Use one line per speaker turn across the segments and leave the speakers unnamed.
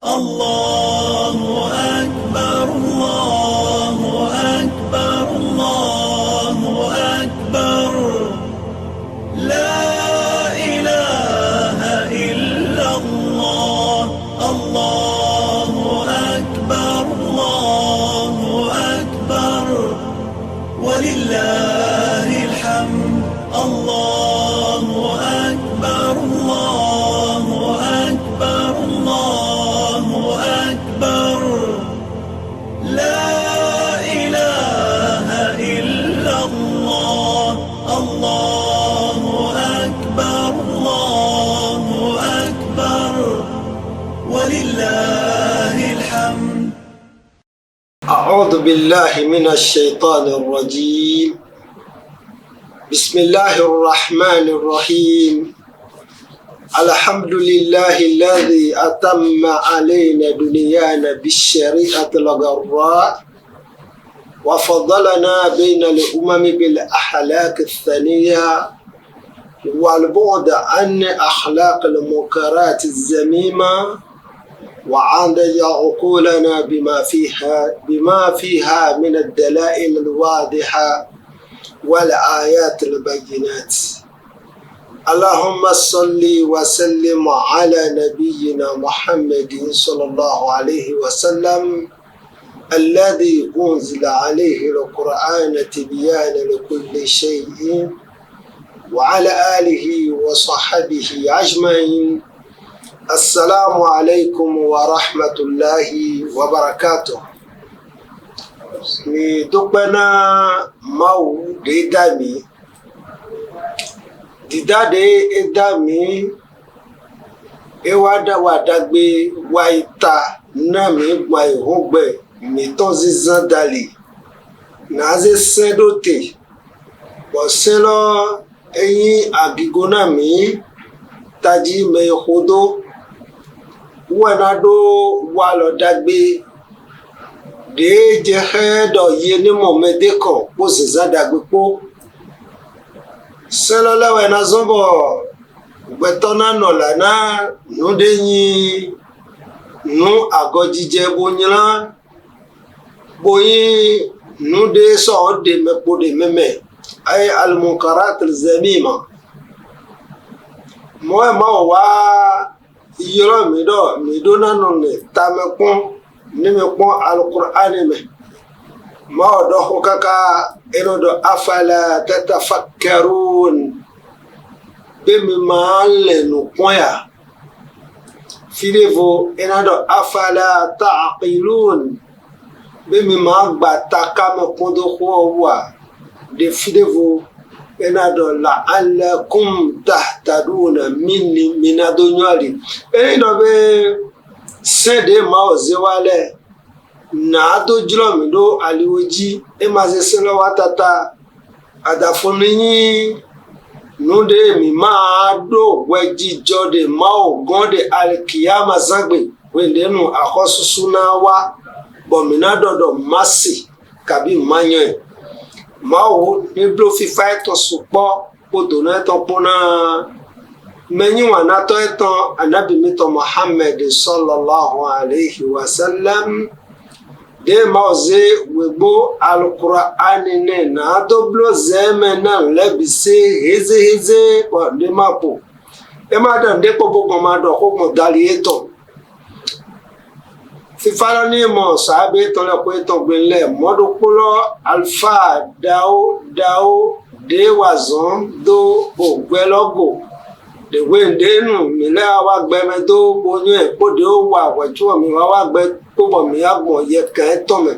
الله أكبر، الله أكبر، الله أكبر، لا إله إلا الله، الله أكبر، الله أكبر، ولله الحمد، الله أكبر، الله أكبر، الله أكبر، لا إله إلا الله، الله أكبر، الله أكبر، ولله الحمد.
أعوذ بالله من الشيطان الرجيم. بسم الله الرحمن الرحيم. الحمد لله الذي أتم علينا دنيانا بالشريعة الغراء، وفضلنا بين الأمم بالأخلاق الثانية والبعد عن أخلاق المنكرات الذميمة، وعندج عقولنا بما فيها من الدلائل الواضحة والآيات البينات. اللهم صل وسلم على نبينا محمد صلى الله عليه وسلم الذي أنزل عليه القرآن تبيانا لكل شيء، وعلى آله وصحبه أجمعين. السلام عليكم ورحمة الله وبركاته. Mi dúpẹ́ náà Mawu ɖe dá mi dìdá ɖe dá mi ewa ɖa wa ɖagbe wa ta na mi gba ìhógbɛ mitɔ zizã dali naze sẽ ɖo te bɔn sẽ lɔ enyi agigo na mi tadzi me ƒodo wɔna ɖo walɔ ɖagbe ɖe dze xe dɔ yie ne mɔ me de kɔ kpo zizã ɖagbe kpo sẽ lɔ lɛ wɔ na zɔn bɔ gbɛtɔ na nɔ la na nu ɖe nyi nu agɔdzidze bo nyla boyi nu ɖe sɔ ɖe me kpo ɖe meme aye المنكرات الذميمة mɔ ma wa yɔrɔ mi dɔ mi do na nɔ le tame kpɔn ne mi kpɔn alukur'ani me ma o dɔ ko kaka eno dɔ أفلا تتفكرون be mi ma le nu kpɔn ya fi ɖe vo ena dɔ أفلا تعقلون be mi ma gba ta kame kpɔn do xɔ wa de fi ɖe vo ena dɔ لعلكم تهتدون mini mina do nyɔli eye dɔ be se ɖe ma o ze wa lɛ na do dzrɔ mi ɖo aliwo dzi ema sese lɔ wa tata adafoni nyi nu ɖe mi ma ɖo wɛdzidzɔ ɖe ma o gɔn ɖe alikiyama zãgbe wende nu axɔsusu na wa bɔn mi na dɔdɔ masi kabi manyɔe mawo ne blo fifa etɔ sukpɔ kpo dona etɔ kpo na menyi wanatɔ etɔ anabi mitɔ Muhammed صلى الله عليه وسلم de mawo ze wegbo alukur'ani ne na do blo zɛmɛ na lɛbise hezeheze bɔn de ma kpo ema dɔ nde kpo bo gɔn ma dɔ ko gbɔn dali etɔ fifa lɔ ní mɔ saabe etɔ lɛ ko etɔ gbe lɛ mɔdokpolɔ alfa dawo dawo de wa zɔn do ògbɛlɔgo ɖewoe ŋɖe nu mi lɛ wa gbɛmɛ do bonyo kpo ɖewo wa wɛtso mi wa wa gbɛ kpo bɔ mi agbɔn yɛ kɛ tɔmɛ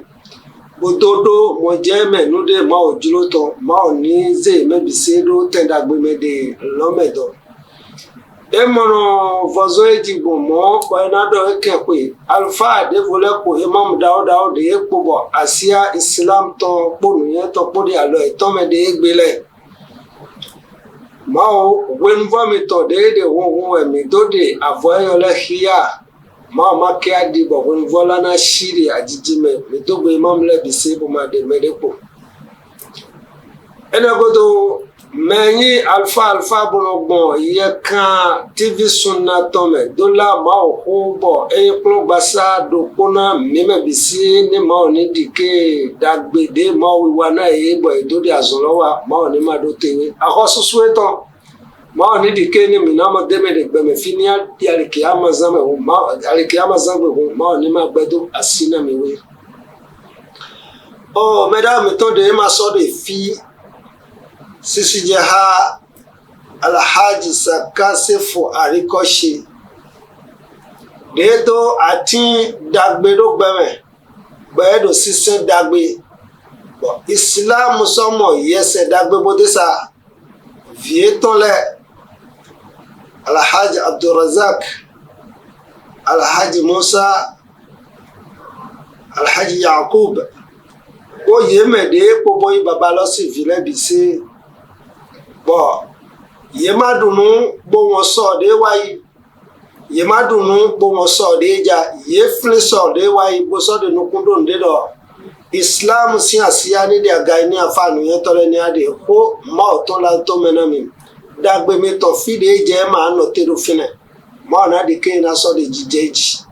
bodo ɖo mɔdze mɛ nu ɖe mawo dzro tɔ mawo ní ze mɛbise ɖo tɛɖagbeme ɖe lɔmɛ dɔ emɔnɔ vɔzɔ edzi gbɔmɔ kɔena ɖɔ eke koe alfa ɖevo lɛ ko imam dawo dawo ɖe ekpo bɔ asia islam tɔ kpo nuyɛtɔ kpo ɖe alɔ etɔmɛ ɖe egbe lɛ mawo wenuvɔmitɔ ɖe ɖe huhu emi do ɖe avɔ eyɔ lɛ xia mawo ma ke aɖi bɔ wenuvɔ la na si ɖe adzidzi me mi do gbe imam lɛ bise bo ma ɖe mɛ ɖe kpo ene godo. Mɛnyi Alfa Alfa bɔnɔgbɔn yɛ kan TV Sunna tɔmɛ dola maaw ko bɔ eye kplɔ gbasa do kpɔna mímɛ bisi ne maaw ni dike dagbede maaw wiwa na ye bɔ edo de azɔlɔ wa maaw ni ma do tewe axɔ susu etɔn maaw ni dike ni mina ma dɛmɛ de gbɛmɛ finia di alikiyama zamɛ o maaw alikiyama zangbe o maaw ni ma gbɛdo asi na mi we. Ɔ mɛda mi tɔ de ma sɔ de fi sisi jɛ ha Alhaji Sakasefo Arikɔsi de do ati dagbe do gbɛmɛ gbɛ do sisɛ dagbe bɔn Islam sɔmɔ yɛsɛ dagbe bo de sa vie tɔn lɛ Alhaji Abdulrazak, Alhaji Musa, Alhaji Yakub o yeme de kpɔbɔ yi baba lɔ si vi lɛ bisi bɔn yema dunu bo wọn sɔ de wa yi yema dunu bo wọn sɔ de dza ye fili sɔ de wa yi bo sɔ de nukun do de dɔ Islam si asiya ni de aga ni afa nu yɛ tɔ lɛ ni adi ko maaw tɔ la tó mɛ na mi dagbe mi tɔ fi de dze ma nɔ te do finɛ maaw na di ke na sɔ de dzidze dzi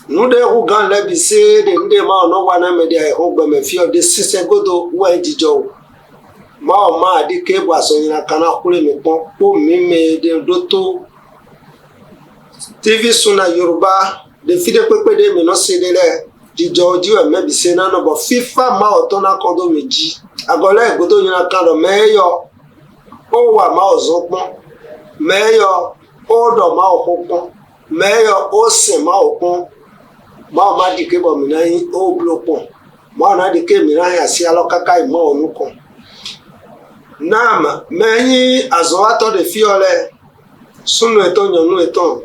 nu de hu gan lɛ bi se de nu de maaw nɔ wa na mɛ de ɛho gbɛmɛ fiɔ de sisɛ godo wɛ dzidzɔ o maaw ma di ke bɔ asɔnyina kana kule mi kpɔn kpo mi me de do to TV Sunna Yoruba de fi de kpekpe de mi nɔ se de lɛ dzidzɔ dzi wɛ mɛ bi se nanɔ bɔ fifa maaw tɔ na kɔ do mi dzi agɔlɛ godo nyina kan dɔ mɛ yɔ ó wà maaw zɔ kpɔn mɛ yɔ ó dɔ maaw ko kpɔn mɛ yɔ ó sè maaw kpɔn maaw ma di ke bɔ mina yi ó blo kpɔn maaw na di ke mina yi asi alɔ kaka yi maaw nu kɔn naam mɛ nyi azɔwatɔ de fiɔ lɛ sunu etɔn nyɔnu etɔn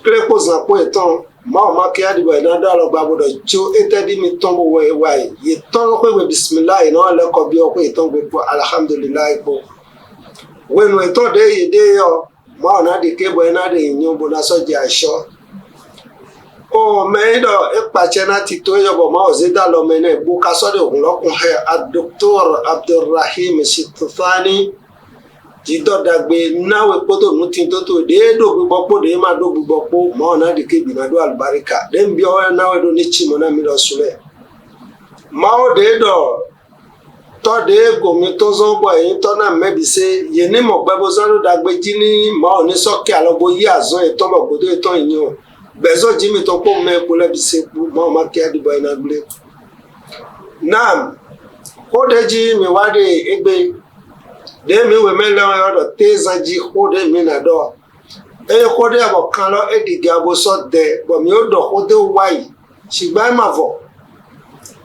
klekpo zãkpo etɔn maaw ma ke adi bɔ ina do alɔ gbabo dɔ tso ete di mi tɔn bo wɔ ewa yi ye tɔn ko gbe bisimilayi na ɔlɛ kɔ bi ɔko etɔn gbe kpo alhamdulilayi kpo wenu etɔn de yi de yɔ maaw na di ke bɔ ina de nyo bo na sɔ dze atsɔ o mɛ yi dɔ ekpatsɛ na ti to eyɔ bɔ maaw zi da lɔ mɛ nɛ bo kasɔ de ʋlɔ kun hɛ a Docteur Abdulrahim Sitofani dzidɔ dagbe nawe kpoto nuti toto de do gbigbɔ kpo de ma do gbigbɔ kpo maaw na di ke bina do alibarika de n biɔ nawe do ne tsi mɔ na mi dɔ su lɛ maaw de dɔ tɔ de gomi tɔzɔn bɔ eyi tɔ na mɛ bi se yeni mɔ gbɛbo zã do dagbe dzi ni maaw ni sɔke alɔ bo yi azɔn etɔn bɔ godo etɔn yi o gbɛzɔ dzi mi tɔ kpo mɛ kpo lɛ bi se kpo maaw ma ke adi bɔ ina gble naam xɔ de dzi mi wa de egbe de mi wɔ mɛ lɛ yɔ dɔ tezã dzi xɔ de mi na dɔ eye xɔ de abɔ kan lɔ eɖi gabo sɔ de bɔn mi wo dɔ xɔ de wa yi sigba ema vɔ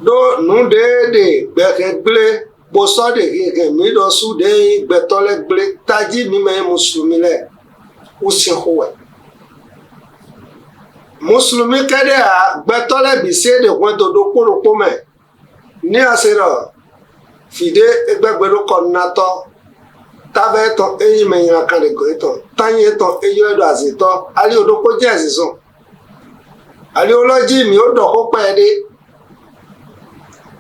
ɖo nu ɖe de gbɛxɛ gble kposɔ de hehe mi dɔ su de yi gbɛtɔ lɛ gble tadzi mi mɛ musulumi lɛ wosi xɔwɛ musulumi ke ɖea gbɛtɔ lɛ bi se de hɔn do ɖo kpo ɖo mɛ ní ase dɔ fi ɖe egbɛgbe ɖo kɔ natɔ tavɛ tɔ eyi mɛ nyina kan de go etɔ tanyi etɔ eyi ɖo azitɔ ali wo ɖo kpo dze azizɔ ali wo lɔ dzi mi wo dɔ xɔ kpɛ ɖe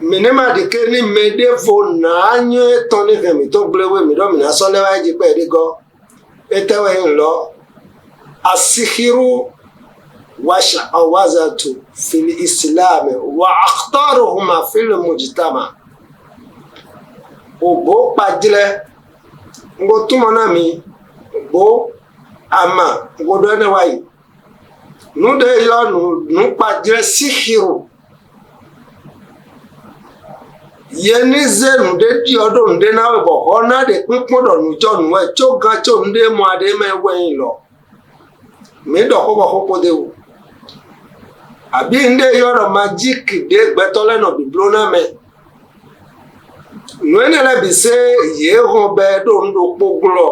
minima ɖeke ni me ɖe vo na nyo etɔ ni hɛ mi tɔ gble we mi ɖɔ mi na sɔ lɛ wa dzi kpɛ ɖe gɔ etewɛ yi lɔ asihiru washa awazatu fil islam wa akhtaruhuma fil mujtama ògbó kpadzlɛ ŋgo túmọ̀ náà mi gbó ama ŋgo ɖɔ ne wa yi nu ɖe yɔ nu nu kpadzlɛ sihiru yeni ze nu ɖe diɔ ɖo nu ɖe na wɔ bɔ xɔna ɖe kpekpe ɖɔ nu dzɔ nu wɛ tso gã tso nu ɖe mɔ aɖe mɛ wɛ yi lɔ mi ɖɔ xɔ bɔ xɔ de o àbí ŋɖe yɔ ɖɔ madziki ɖe gbɛtɔ lɛ nɔ biblo na mɛ nue ne lɛ bi se ye xɔ bɛ ɖo nu ɖo kpo gblɔ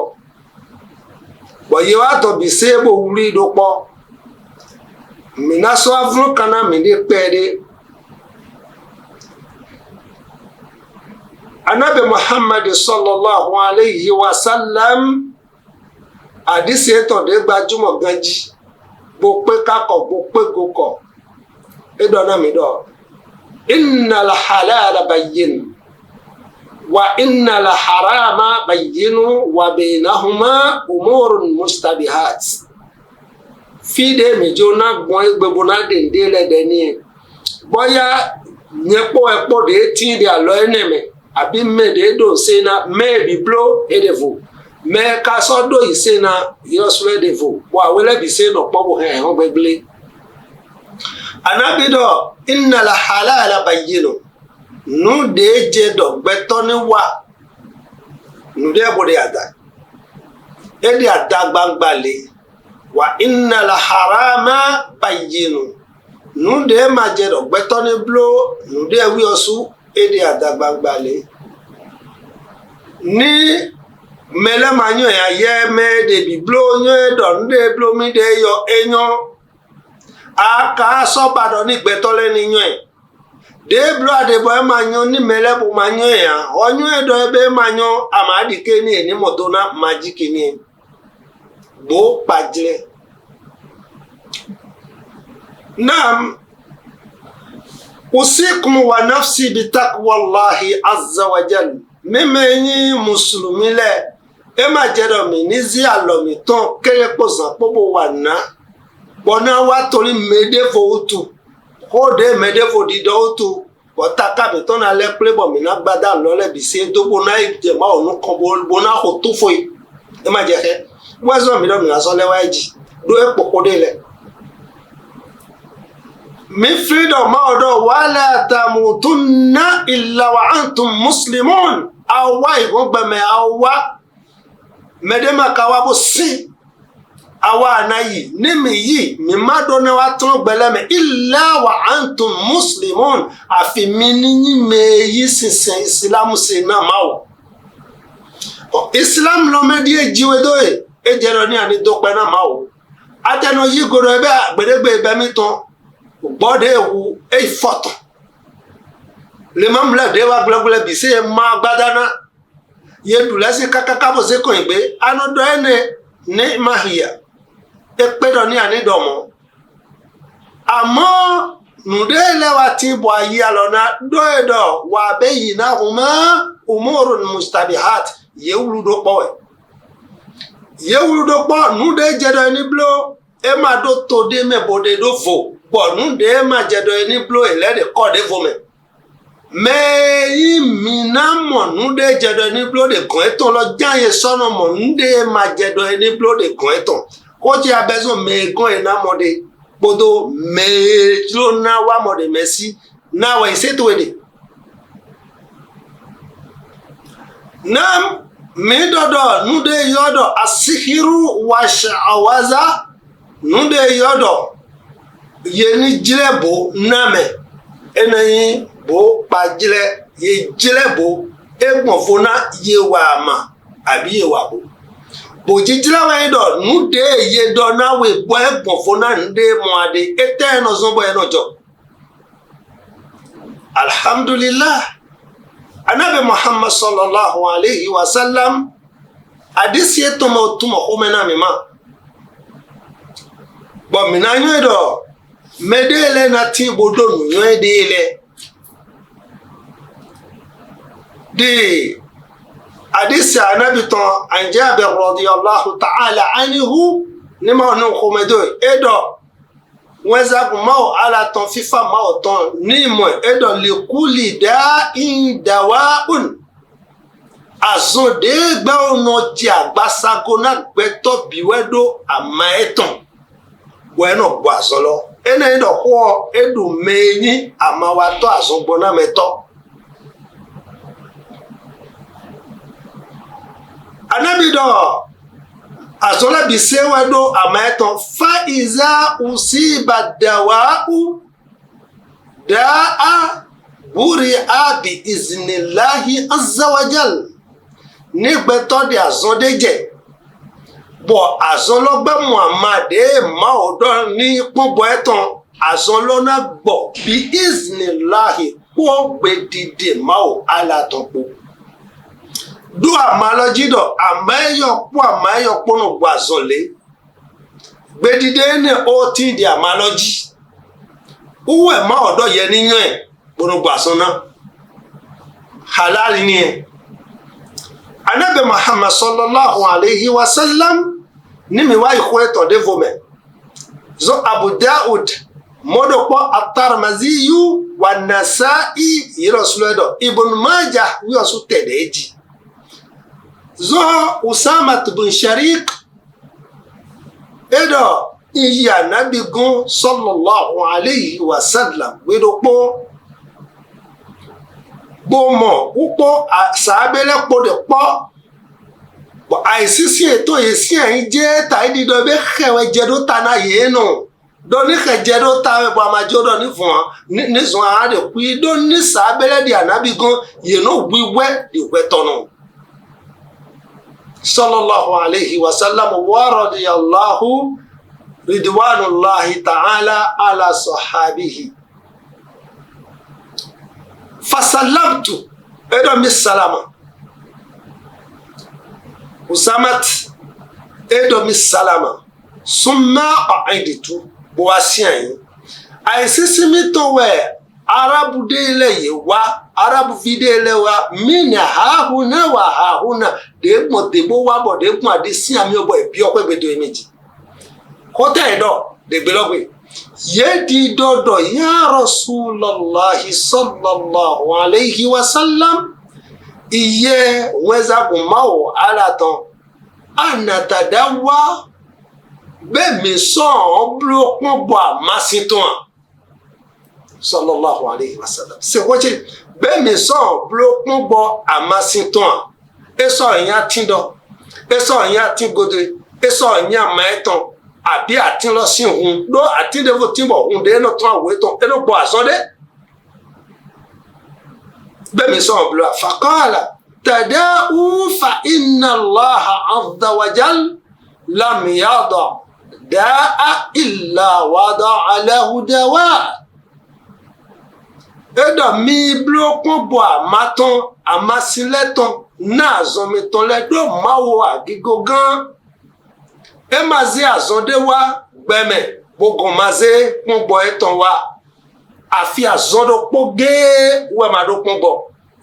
bɔn ye wa tɔ bi se bo wuli ɖo kpɔ mina sɔ avlo kana mi ɖe kpɛ ɖe Anabi Muhammad sallallahu alayhi wa sallam àdìsí ètò ɖe gbajúmọ̀ gan dzi bo pé kakɔ bo pé gokɔ eɖɔ na mi dɔ innal halala bayyin. Wa innal harama bayyinu wa baynahuma umurun mustabihat. Fi de mi dzo na gbɔn egbe bo na ɖe ŋɖe le ɖe nie. Bɔya nye kpɔ ekpɔ ɖe ti ɖe alɔ ene me abi me ɖe ɖo se na me biblo eɖe vo. Me kasɔ ɖo yi se na yɔsrɔ̃ eɖe vo. Bɔn awo lɛ bi se nɔ kpɔ bo hɛn hɔn gbegble. Anabi dɔ innal halala bayyinu. Nu ɖe dze dɔ gbɛtɔ ne wa. Nu ɖe bo ɖe ada. Eɖe ada gbangba le. Wa innal harama bayyinu. Nu ɖe ma dze dɔ gbɛtɔ ne blo nu ɖe wiyɔsu eɖe ada gbangba le. Ni mɛlɛ ma nyɔ ya yɛ mɛ ɖevi blo nyɔ dɔ nu ɖe blo mi ɖe yɔ enyɔ. Aka sɔba dɔ ni gbɛtɔ lɛ ni nyɔe. Ɖe blo aɖe bɔ ema nyɔ ni mɛlɛ bo ma nyɔ ya ɔnyɔe dɔ ebe ma nyɔ ama aɖi ke ni eni mɔdo na madzi ke ni. Gbo kpadzlɛ. Naam. Usikum wa nafsi bitaqwallahi azza wa jal. Mímɛ nyi mùsùlùmí lɛ ema dze dɔ mi ní zi alɔ mi tɔn kele kpɔ zã kpɔbɔ wa na bɔna wa tori mɛ fo wotu xɔ de mɛ fo di dɔ wotu bɔta ka mi tɔn na lɛ kple bɔ mi na gbada lɔ lɛ bi se do bo na dze ma wo nu kɔn bo bo na xɔ to fo yi ema dze xɛ wɛzɔ mi dɔ mi na sɔ lɛ wa dzi do ekpɔkpɔ de lɛ mi freedom ma wo dɔ wala tamutunna illa wa antum muslimun. Awa ìgbọ́n awa mẹ́dẹ́mà ká wa bó sí awa àná yìí ní mi yìí mi má dọ́ ní wa tún gbẹlẹ́mẹ̀ illa wa antum muslimun. Àfi mi níyìn mẹ́yì sísìn ìsìlámù sí náà má wò. Ìsìlámù lọ́mọdé ejiwe dóye edzerɔ ní àní dópẹ́ náà má wò. Atẹnu yí godo ebe gbedegbe ebe mi tán gbɔde ewu eyi fɔtɔ le ma mlɛ de wa gblɔgblɔ bi se ma gbadana ye du lɛ si kakaka bo se kɔn gbe anu dɔ ene ne ma hiya ekpe dɔ ní ani dɔ mɔ àmọ́ nuɖe lɛ wa ti bɔ ayi alɔ na dɔ ye dɔ wa be yina huma umurun mustabihat ye wulu do kpɔ wɛ ye wulu do kpɔ nuɖe dze dɔ ni blo ema do to de me bo de do vo bɔn nuɖe ma dze dɔ ni blo elɛ de kɔ de vo me mɛ yi mina mɔ nuɖe dze dɔ ni blo de gɔn etɔn lɔ dza ye sɔnɔ mɔ nuɖe ma dze dɔ ni blo de gɔn etɔn kotsi abɛzɔ mɛ gɔn ye na mɔ de kpodo mɛ tso na wa mɔ de mɛ si na wɔ ese to de na mi dɔdɔ nuɖe yɔ dɔ asihiru wasawaza nuɖe yɔ dɔ yeni dzlɛ bo namɛ ene yi bo kpa dzlɛ ye dzlɛ bo egbɔn fo na ye wa ma abi ye wa bo bodzidzla wa yi dɔ nuɖe ye dɔ na woe bɔ egbɔn fo na nuɖe mɔ aɖe ete nɔ zɔn bɔ enɔ dzɔ. Alhamdulillah, anabi Muhammad sallallahu alayhi wa sallam adisi etɔmɔ tumɔ xɔmɛ na mi ma bɔn mina nyɔe dɔ mɛ de lɛ na ti bo do nu nyɔe de lɛ de hadisi anabi tɔn an Jabir radiyallahu ta'ala anhu ni ma nu xɔmɛ do e dɔ wɛnzagun ma ala tɔn fifa ma o tɔn ní mɔ e dɔ lekuli da indawa un azɔn de gbɛwo nɔ dzi agbasago na gbɛtɔ biwɛ do ama etɔn bɔ enɔ gbɔ azɔ lɔ ene yi dɔ xɔ eɖu mɛ nyi ama wa tɔ azɔ gbɔ na mɛ tɔ. Anabi dɔ azɔlɛ bi sewɛ do ama etɔn fa iza usiba dawa daa buri abi iznilahi azawajal. Ní gbɛtɔ de azɔ de dze bɔ azɔlɔgbɛ Muhammad de ma o dɔ ní kpɔbɔ etɔn azɔlɔna gbɔ bi iznilahi kpɔ gbedide ma o ala tɔn kpo do amalɔdzi dɔ ama eyɔ kpɔ ama eyɔ kpɔ no gbɔ azɔle gbedide ne o ti di amalɔdzi wúwɛ ma o dɔ yɛ ni nyɔɛ kpɔnɔ gbɔ azɔ na halali ni yɛ. Anabi Muhammad sallallahu alayhi wa sallam ní mi wá ìkó ẹ̀tọ́ dé vomẹ zo Abu Daud mọ́dọ̀pọ̀ At-Tirmidhi wa Nasa'i yìrọ̀sùlẹ̀dọ̀ Ibn Majah wíwọ̀sù tẹ̀lé jì zo Usama bin Sharik ẹ̀dọ̀ iyì anabi gún sallallahu alayhi wa sallam wíwọ́pọ̀ gbọmọ púpọ̀ sàábẹ́lẹ́pọ̀ dẹ̀ pọ̀ àìsísí ètò èsì ẹ̀yìn jẹ́ tàídìdọ̀ bẹ́ xẹ̀wẹ̀ jẹ́dó ta náà yéé nù dọ́ní xẹ̀ jẹ́dó ta ẹ̀ bọ́ àmàjọ́ dọ̀ ní fún ọ nísùn àá dẹ̀ kú yìí dọ́ní sàábẹ́lẹ́ di ànábì gan yéé nù wíwẹ́ di wẹ́ tọ̀nù. Sallallahu alayhi wa sallam wa radiyallahu ridwanullahi ta'ala ala sahabihi. Fasalamtu ẹ̀dọ̀ mi salama. Usamat edomi salama summa ọ̀ẹ́dìtú bó wá sí àyín àìsísímí tó wẹ̀ arabu dé ilẹ̀ yìí wá arabu fi dé ilẹ̀ wa mí ní àhúnà wà àhúnà dèégbọ̀n dèbó wá bọ̀ dèégbọ̀n àdé sí àmì ọgbọ̀ ẹ̀bí ọpẹ́ gbẹdọ̀ méjì kọ́tà ẹ̀dọ̀ dègbélọ́gbẹ̀ yéèdì dọ̀dọ̀ ya Rasulullahi sallallahu alayhi wa sallam iye wẹ́zàgùnmáwò alátàn ànàtàdáwá bẹ́ẹ̀ mi sọ̀n búlọ́kùn bọ̀ àmásìtàn sallallahu alayhi wa sallam sèkótsè bẹ́ẹ̀ mi sọ̀n búlọ́kùn bọ̀ àmásìtàn esọ ìyẹn àtìndọ̀ esọ ìyẹn àtìngodè esọ ìyẹn àmàẹtàn àbí àtìlọsìn hun ló àtìndéfò tìbọ̀ hun dé ẹnà tán àwòrán tán ẹnà gbọ́ àsọdé bẹ́ẹ̀ mi sọ̀rọ̀ bùrọ̀ faqala tada'u fa inna Allaha azza wa jal lam yada da'a illa wada'a lahu dawa. Ẹ̀dọ̀ mi bulokun bọ̀ àmàtàn àmàsílẹ̀tàn náà zọmitàn lẹ́dọ̀ máwo àgígó gan. Ẹ máa zé àzọ́dé wá gbẹmẹ̀ gbogbo máa zé kún bọ̀ ẹ̀tàn wá àfi àzọ́dọ̀pọ̀ géé wẹ́ máa dókun bọ̀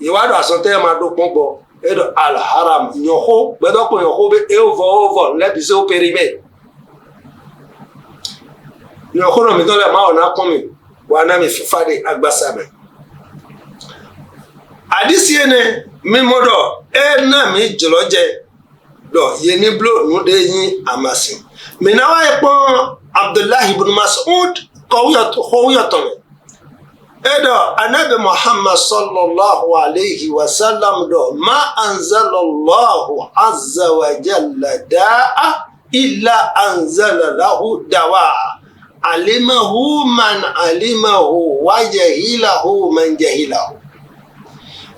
ìwádìí àsọtẹ́ ẹ̀ máa dókun bọ̀ ẹ̀dọ̀ alharam nyɔxo gbɛdɔkun nyɔxo be evɔ evɔ lɛbi se wo peri mɛ nyɔxo nɔ mi dɔn lɛ maa wɔ na kɔn mi wà na mi fifa de agbasa mɛ àdìsí ne mi mɔ dɔ e na mi dzɔlɔ dze dɔ yeni blo nu de nyi amasi mina wa yi kpɔn Abdullahi ibn Mas'ud kɔwuyɔtɔ mɛ edo anabi Muhammad sallallahu alayhi wa sallam do ma anzalallahu azza wa jalla da'a illa anzala lahu dawa'a alimahu man alimahu wa jahilahu man jahilahu.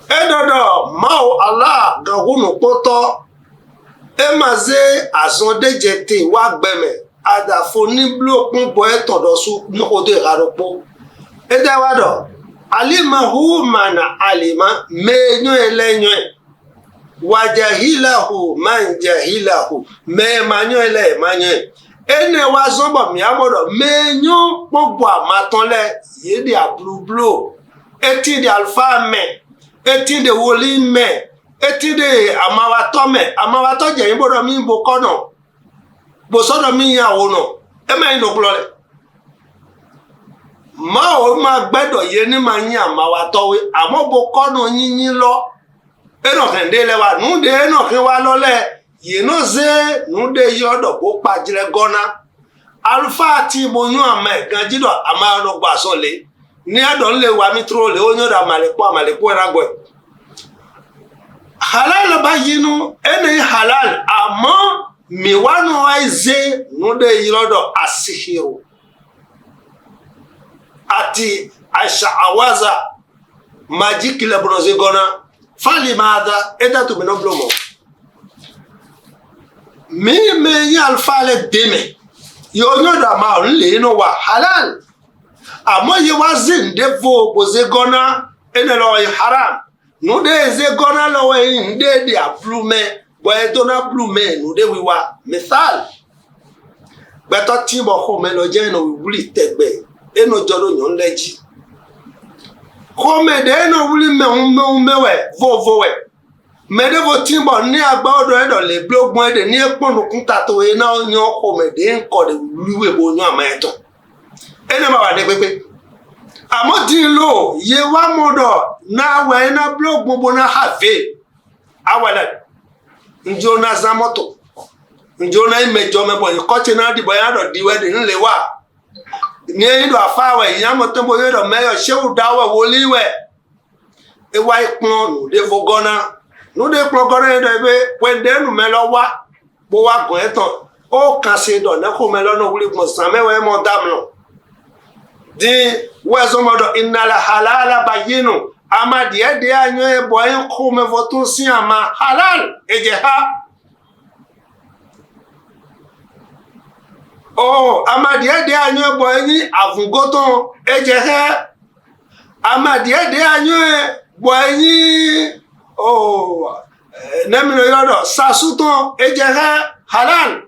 Edodo mawo Allah gahunu kpɔtɔ emaze azɔdedze te wa gbɛmɛ adafo niblokun bɔ etɔdɔsu nukodo eɣaɖokpo edawadɔ alimahu mana alima menyoe lɛ nyoe wajahilahu man jahilahu mɛmanyoe lɛ manyoe ene wa zɔbɔ miamɔdɔ menyo gbogbo amatɔn lɛ yedi ablublo eti de alifa mɛ eti de woli mɛ eti de amawatɔ mɛ amawatɔ dze yin bɔdɔ mi bo kɔnɔ bosɔdɔ mi yan wo nɔ ema yin nɔ kplɔ lɛ mawo ma gbɛdɔ ye ne ma nyi amawatɔwoe àmọ́ bo kɔnɔ nyinyi lɔ enɔ hɛn de lɛ wa nu de enɔ hɛn wa lɔ lɛ yìnyín ze nu de yɔ dɔ bo kpadzrɛ gɔna alufa ti bo nyɔ ame gãdzi dɔ ame aɖe gbɔ asɔ le ní aɖɔ le wa mi trɔ le wo nyɔ dɔ amalekpo amalekpo yɛrɛ gbɔe halal ba yinu ene halal àmọ́ miwanu wa ze nu de yɔ dɔ asihiru ati aṣawaza majiki le bronze gɔna fali ma da eta tu minɔ bulon mɔ mi me nye alifa le deme yɔ nyɔ dɔ ma o le yin wa halal àmọ́ ye wa ze ŋde vo boze gɔna ene lɔ ye haram nu de ze gɔna lɔ ye ŋde de ablu mɛ bɔn edona blu mɛ nu de wiwa misal gbɛtɔ tí bɔ xɔmɛ lɔ dze eno wuli tɛgbɛ eno dzɔ ɖo nyɔnu lɛ dzi xɔmɛ ɖe eno wuli mɛwumɛwumɛwɛ vovowɛ Mɛɖevo ti bɔ ní agbawɔ dɔ eɖɔ le blogbɔn ɖe ní ekpɔnukun tato ye na nyɔ xɔme ɖe ŋkɔ ɖe wluiwe bo nyɔ ame etɔn. Ene ma wa ɖe kpekpe. Àmọ́ dín lò ye wa mɔ dɔ na wɛ na blogbɔn bo na ha ve. Awɛ lɛ ŋdzo na zã mɔtò. Ŋdzo na imedzɔ mɛ bɔ kɔtse na ɖi bɔ ya dɔ ɖi wɛ ɖe nu le wa. Ní eyi dɔ afa wɛ yamɔtɔ bo ye dɔ mɛyɔ sewu da wɛ woli wɛ. Ewa ekplɔ nu ɖe vo gɔna. Nu ɖe kplɔ gɔna ye dɔ be wɛ ɖe nu mɛ lɔ wa bo wa gɔn etɔn. O kan se dɔ ne ko mɛ lɔ no wuli gbɔn zã mɛ wɛ mɔ damlɔ. Di wɛ zɔmɔ dɔ inala halala bayinu. Ama deɛ deɛ anyo bɔ ye ko mɛ fɔ to si ama halal edze ha. Oh, ama deɛ deɛ anyo bɔ ye nyi avugotɔ edze hɛ. Ama deɛ deɛ anyo bɔ ye nyi oh nɛmino yɔrɔ dɔ sasutɔ edze hɛ halal.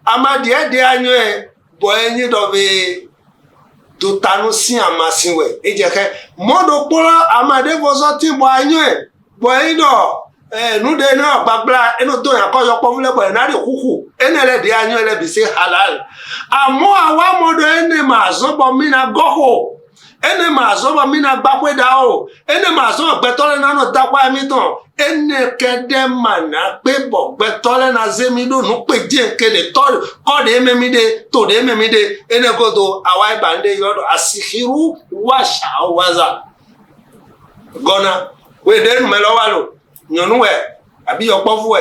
Ama deɛ deɛ anyo bɔ ye nyi dɔ be dotanu si ama si wɛ edze hɛ. Mɔdo kplɔ ama de vɔzɔ ti bɔ anyo bɔ ye dɔ nu de ne gbagba eno do yan kɔ yɔkpɔ lɛ bɔ ena de kuku ene lɛ de anyo lɛ bise halal. Amɔ awa mɔdɔ ene ma zɔ bɔ mina gɔxo ene ma zɔ bɔ mina gbakwe da o ene ma zɔ gbɛtɔ lɛ nanɔ dakwa mi tɔn ene kɛ ɖe ma na kpe bɔ gbɛtɔ lɛ na ze mi ɖo nu kpe dze ke de tɔ kɔ de eme mi de to de eme mi de ene godo awa eba ŋde yɔ dɔ asihiru wasa waza gɔna wo de nu mɛ lɔ wa lo nyɔnu wɛ abi yɔkpɔvu wɛ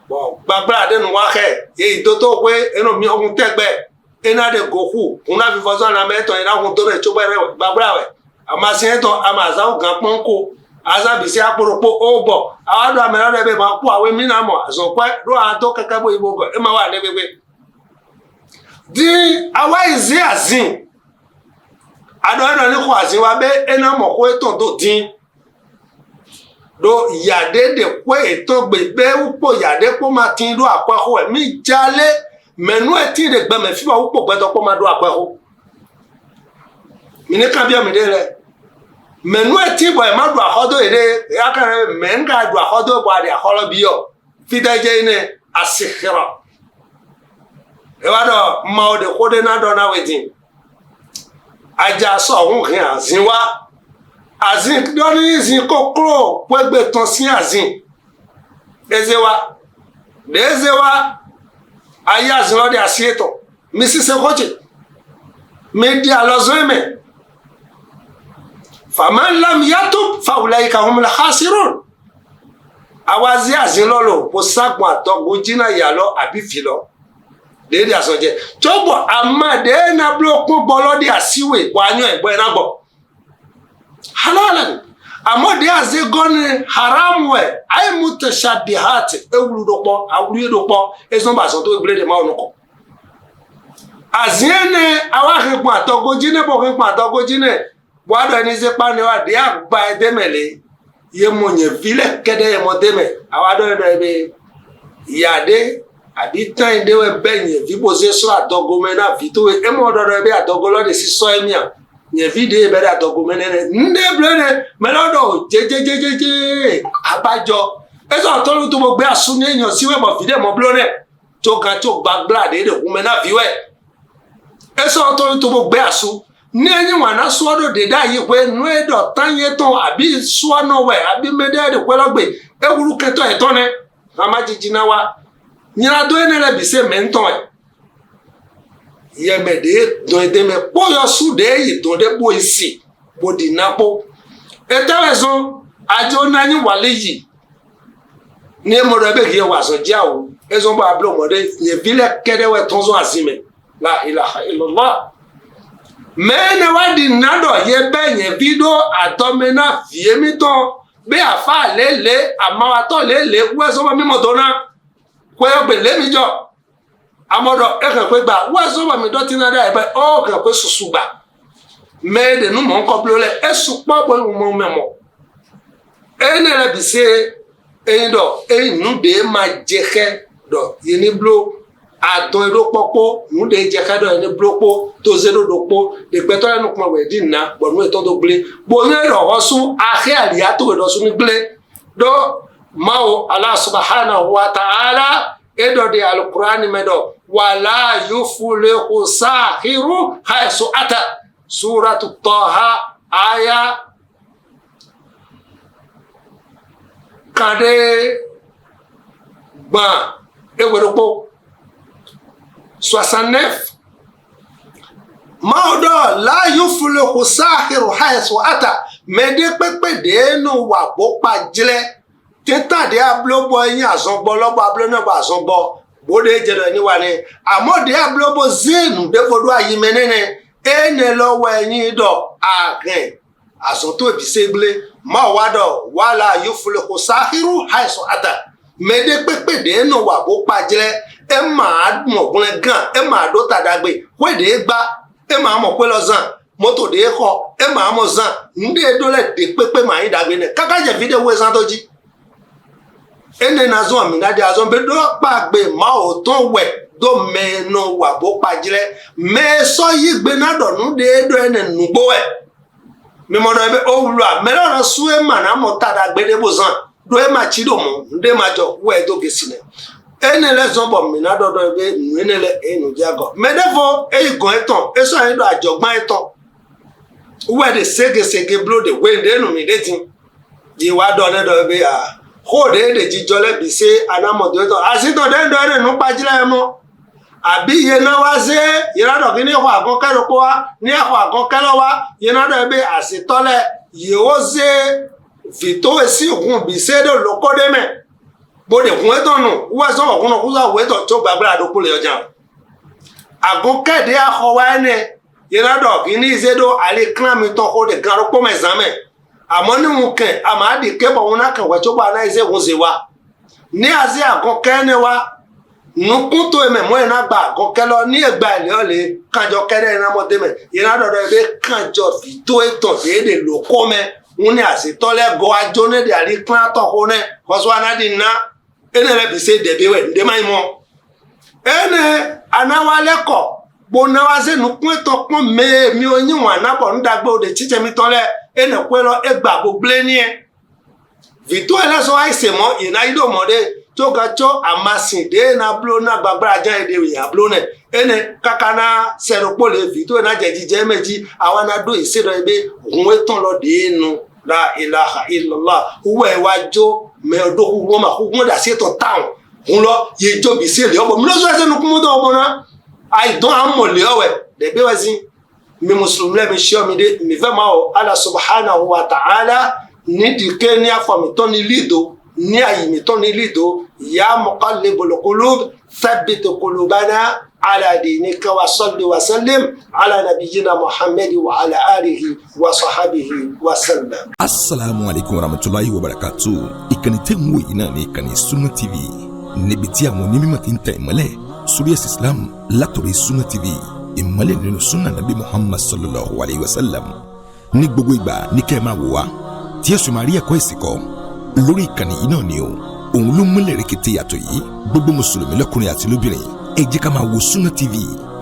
bɔn gbagba ɖe nu wa xɛ ye doto koe eno mi ɔhun tɛgbɛ ena de goku kuna vivɔzɔ na mɛ tɔn ena hun do ɖe tso bɛ ɖe gbagba wɛ amasi tɔn ama azawo gã kpɔn ko aza bisi akporokpo o bɔ awa do ame ɖe be ma kó awo mi na mɔ azɔkɔe ɖo ato kɛkɛ bo yibo gɔ ema wa ɖe gbegbe di awa yi zi azi aɖɔ eɖɔ ni xɔ azi wa be ena mɔ ko etɔn do di ɖo yaɖe de koe etɔn gbe be wokpɔ yaɖe kpo ma ti ɖo akɔxɔ mi dzale mɛnu eti ɖe gbɛmɛ fi wa wokpɔ gbɛtɔ kpo ma ɖo akɔxɔ mi ne kan bia mi ɖe lɛ mɛnu eti bɔ ema ɖu axɔdo yi ɖe ya kan mɛ ŋga ɖu axɔdo bɔ aɖe axɔlɔ bi yɔ fi da dze yi ne asixirɔ ewa dɔ mawo de ko ɖe na dɔ na woe di adza sɔ ŋu hɛn azi wa azi dɔni zi koklo kpegbe tɔn si azi eze wa de eze wa ayi azi lɔ de asi etɔ mi sise kɔtse mi di alɔzɔ eme faman lam yatub fawulayika humul khasirun awazi azi lɔ lo ko sagbɔn atɔgo dzina yalɔ abi fi lɔ de de asɔdze tsɔbɔ ama de na blo kpɔ gbɔlɔ de asiwe bɔ anyɔ ɛgbɔ ɛna gbɔ halalan àmọ́ de aze gɔni haramu ɛ ayi mutashabihat ewulu do kpɔ awulu do kpɔ ezɔn ba zɔn to egble de ma wo nukɔ azie ne awa hekpɔn atɔgodzi ne bɔ hekpɔn atɔgodzi ne bɔ aɖɔ ɛni ze kpa ne wa de agba edeme le ye mo nye vi lɛ kɛ ɖe ye mo deme awa ɖɔ ɖe be yade abi tã yi ɖe wɔ bɛ nye vi bo ze srɔ̃ adɔgome na vi to emo ɖɔ ɖe be adɔgo lɔ de si sɔ emia nye vi de bɛ ɖe adɔgome ne ne ŋɖe ble ne mɛ lɔ ɖɔ dzedzedzedzedze abadzɔ ezɔ atɔlu to mo gbe asu ne nyɔ si wɔ mɔ vi ɖe mɔ blo ne tso gã tso gbagba ɖe ɖe ʋume na vi wɛ ezɔ atɔlu to mo gbe asu ne enye wana sɔ ɖo ɖe ɖe ayi ƒe nue ɖɔ tanye tɔn abi sɔ nɔ wɛ abi mɛ ɖe ɖe ƒe lɔ gbe ewuru ketɔ etɔ ne ama dzidzi na wa nyina do ene le bise mɛ ŋutɔ yɛ yɛmɛ ɖe dɔn de mɛ kpɔyɔ su ɖe yi dɔn ɖe bo esi bo ɖi na kpo etewɛ zɔn adzo na anyi wale yi ne mo ɖe be yɛ wɔ azɔn dzia o ezɔn bo ablo mɔ ɖe nye vi lɛ kɛ ɖe wɛ tɔn zɔn asi me la ilaha illallah mɛ ne wa ɖi na dɔ ye bɛ nye vi ɖo atɔme na vie mi tɔn be afa lele amawatɔ lele wɛ zɔn bɔ mi mɔ dɔn na kɔyɔ gbe lé mi dzɔ amɔdɔ ehe ƒe gba wɛ zɔn bɔ mi dɔ tina ɖe ebe ɔ he ƒe susu gba mɛ ɖe nu mɔ ŋkɔ blo lɛ esu kpɔ bɔ mɔ mɛ mɔ ene le bise eyi dɔ eyi nu ɖe ma dze xe dɔ yeni blo adɔn ɖo kpɔkpɔ nu ɖe dze xe dɔ yeni blo kpɔ toze ɖo ɖo kpɔ ɖegbɛtɔ lɛ nukuma wɛ di na bɔ nu etɔ do gble bonye ɖɔ xɔ su axe alia to ɖɔ su ni gble ɖo Mawo Ala subhanahu wa ta'ala edo de alqur'ani medo wala yufulihu sahiru haisu ata, suratu Taha aya kade gban eweropo 69.
Mawo dɔ la yufulihu sahiru haisu ata mɛde kpekpe de nu wa bo kpa dzlɛ teta de ablo bɔ enye azɔgbɔ lɔbɔ ablo ne bɔ azɔgbɔ bo de dze ɖe ni wa ne amɔ de ablo bɔ zenu de fo do ayi me nene ene lɔ wɔ enyi dɔ ahɛn azɔto ebise gble mawo wa dɔ wala yufulihu sahiru haisu ata mɛde kpekpe de nu wa bo kpa dzlɛ ema mɔ gblẽ gã ema ɖo tadagbe hoe de gba ema mɔ kpe lɔ zã moto de xɔ ema mɔ zã nu de ɖo le de kpekpe ma anyi dagbe ne kaka dze vi de woe zã do dzi ene na zɔn ami na de azɔn be ɖo kpagbe mawo tɔn wɛ do mɛ nɔ wa bo kpadzlɛ mɛ sɔ yi gbe na dɔ nu de ɖo ene nugbo wɛ mímɔ dɔ be owlua mɛ lɔ su ema na mɔ ta dagbe de bo zã ɖo ema tsi ɖo mɔ nu de ma dzɔ wɛ do gesi nɛ ene le zɔn bɔ mina dɔ be nu ene le enu dzi agɔ mɛ ɖe fɔ eyi gɔn etɔn esɔ anyi ɖo adzɔgbã etɔn wɛ de segesege blo de we de nu mi de ti yi wa dɔ ne dɔ be a xɔ de de dzidzɔ le bi se anamɔdo etɔn asitɔ de dɔ ene nu kpadzra mɔ àbí iye náà wá sé yìnyín dɔ kí ní xɔ àgɔkɛ ló kó wa ní xɔ àgɔkɛ lɔ wa yìnyín dɔ be asitɔ lɛ yewo se vito esi hun bi se ɖe loko ɖe mɛ bo de hun etɔn nu wọ́n sọ wọ́n kúnɔ kúsọ wọ́n etɔn tso gbàgbé àdókò lè ọjà àgɔkɛ de axɔ wa ene yìnyín dɔ kí ní se ɖo ali klan mi tɔn xɔ de gã ɖo kpɔmɛ zã mɛ àmọ́ ní ŋu kɛ àmọ́ adi ke bɔ ŋu na kɛ wɛ tso bɔ ana yi se hun se wa ní aze àgɔkɛ ne wa nukuto eme mɔ yina gba agɔkɛ lɔ ní egba ele le kadzɔ kɛ ɖe yina mɔ de me yina dɔ ɖe be kadzɔ vito etɔn de de loko mɛ ŋu ne asitɔ lɛ gɔ adzo ne de ali klan tɔ xo ne kɔsɔ ana di na ene lɛ bi se ɖevi wɛ ŋde ma yi mɔ ene anawa lɛ kɔ gbona wa se nukun etɔn kpɔn me miwo nyi wɔn anabɔ ŋdagbe o de tsitse mi tɔ lɛ ene koe lɔ egba gbogble nie vito yɛ lɛ sɔ ayi se mɔ yina yi ɖo mɔ de tso ka tso amasin de na blo na gbagbra dza yi de ya blo ne ene kaka na sɛɖokpo le vito na dze dzidze eme dzi awa na do ese dɔ yi be hun etɔn lɔ de nu la ilaha illallah wɛ wa dzo mɛ do huhu ma huhu de asi etɔn tan hun lɔ ye dzo bisi le ɔbɔ mi lɔsɔ ɛsɛ nukumu dɔ ɔbɔ na ayi dɔn amɔ le ɔwɛ ɖebi wɛ zi mi musulumi lɛ mi sɔ mi de mi fɛ ma o Ala subhanahu wa ta'ala ni dike ni afɔmitɔ ni lido ní àyìmítọ́ ní lido ya muqallibul qulub thabbit qulubana ala dinika wa salli wa sallim ala nabiyyina Muhammad wa ala alihi wa sahabihi wa sallam.
Asalaamu alaykum wa rahmatulahi wa barakatu. Ìkànnì tẹ́ ń wò yìí náà ní ìkànnì Sunna TV, níbi tí àwọn onímọ̀ ti ń tẹ̀ ìmọ́lẹ̀ sórí ẹ̀sìn Islam látọ̀rọ̀ Sunna TV, ìmọ́lẹ̀ nínú sunna nabi Muhammad sallallahu alayhi wa sallam. Ní gbogbo ìgbà ní kẹ́ ẹ máa wò wá tí ẹ sì máa rí ẹ̀kọ́ ẹ̀sìn kọ́ lórí ìkànnì yìí náà ni o. Òun ló múlẹ̀ rẹ̀kẹ̀tẹ̀ yàtọ̀ yìí. Gbogbo mùsùlùmí lọ́kùnrin àti lóbìnrin, ẹ jẹ́ ká máa wo Sunna TV.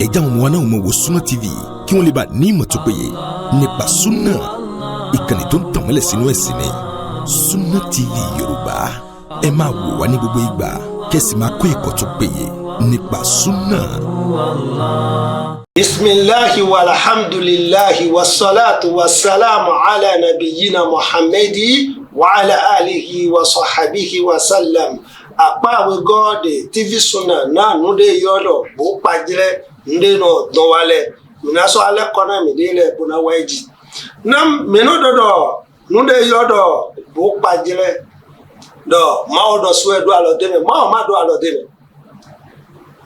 Ẹ jẹ́ àwọn ọmọ wa náà máa wo Sunna TV kí wọ́n lè bá ní ìmọ̀ tó péye nípa sunna. Ìkànnì tó ń tàn mọ́lẹ̀ sínú ẹ̀sìn ni Sunna TV Yorùbá. Ẹ máa wò wá ní gbogbo ìgbà kẹ́sì máa kọ́ ẹ̀kọ́ tó péye nípa sunna.
Bisimilahi walhamdulilahi wasalaatu wasalaamu ala nabiyina Muhammadi wa ala alihi wa sahabihi wa sallam. Akpa gɔde TV Sunna na nu de yɔlɔ bo kpadzlɛ nu de nɔ dɔn wa lɛ mina sɔ alɛ kɔnɔ mi de lɛ bona wa dzi na minu dɔdɔ nu de yɔdɔ bo kpadzlɛ dɔ mawo dɔ sue do alɔ de me mawo ma do alɔ de me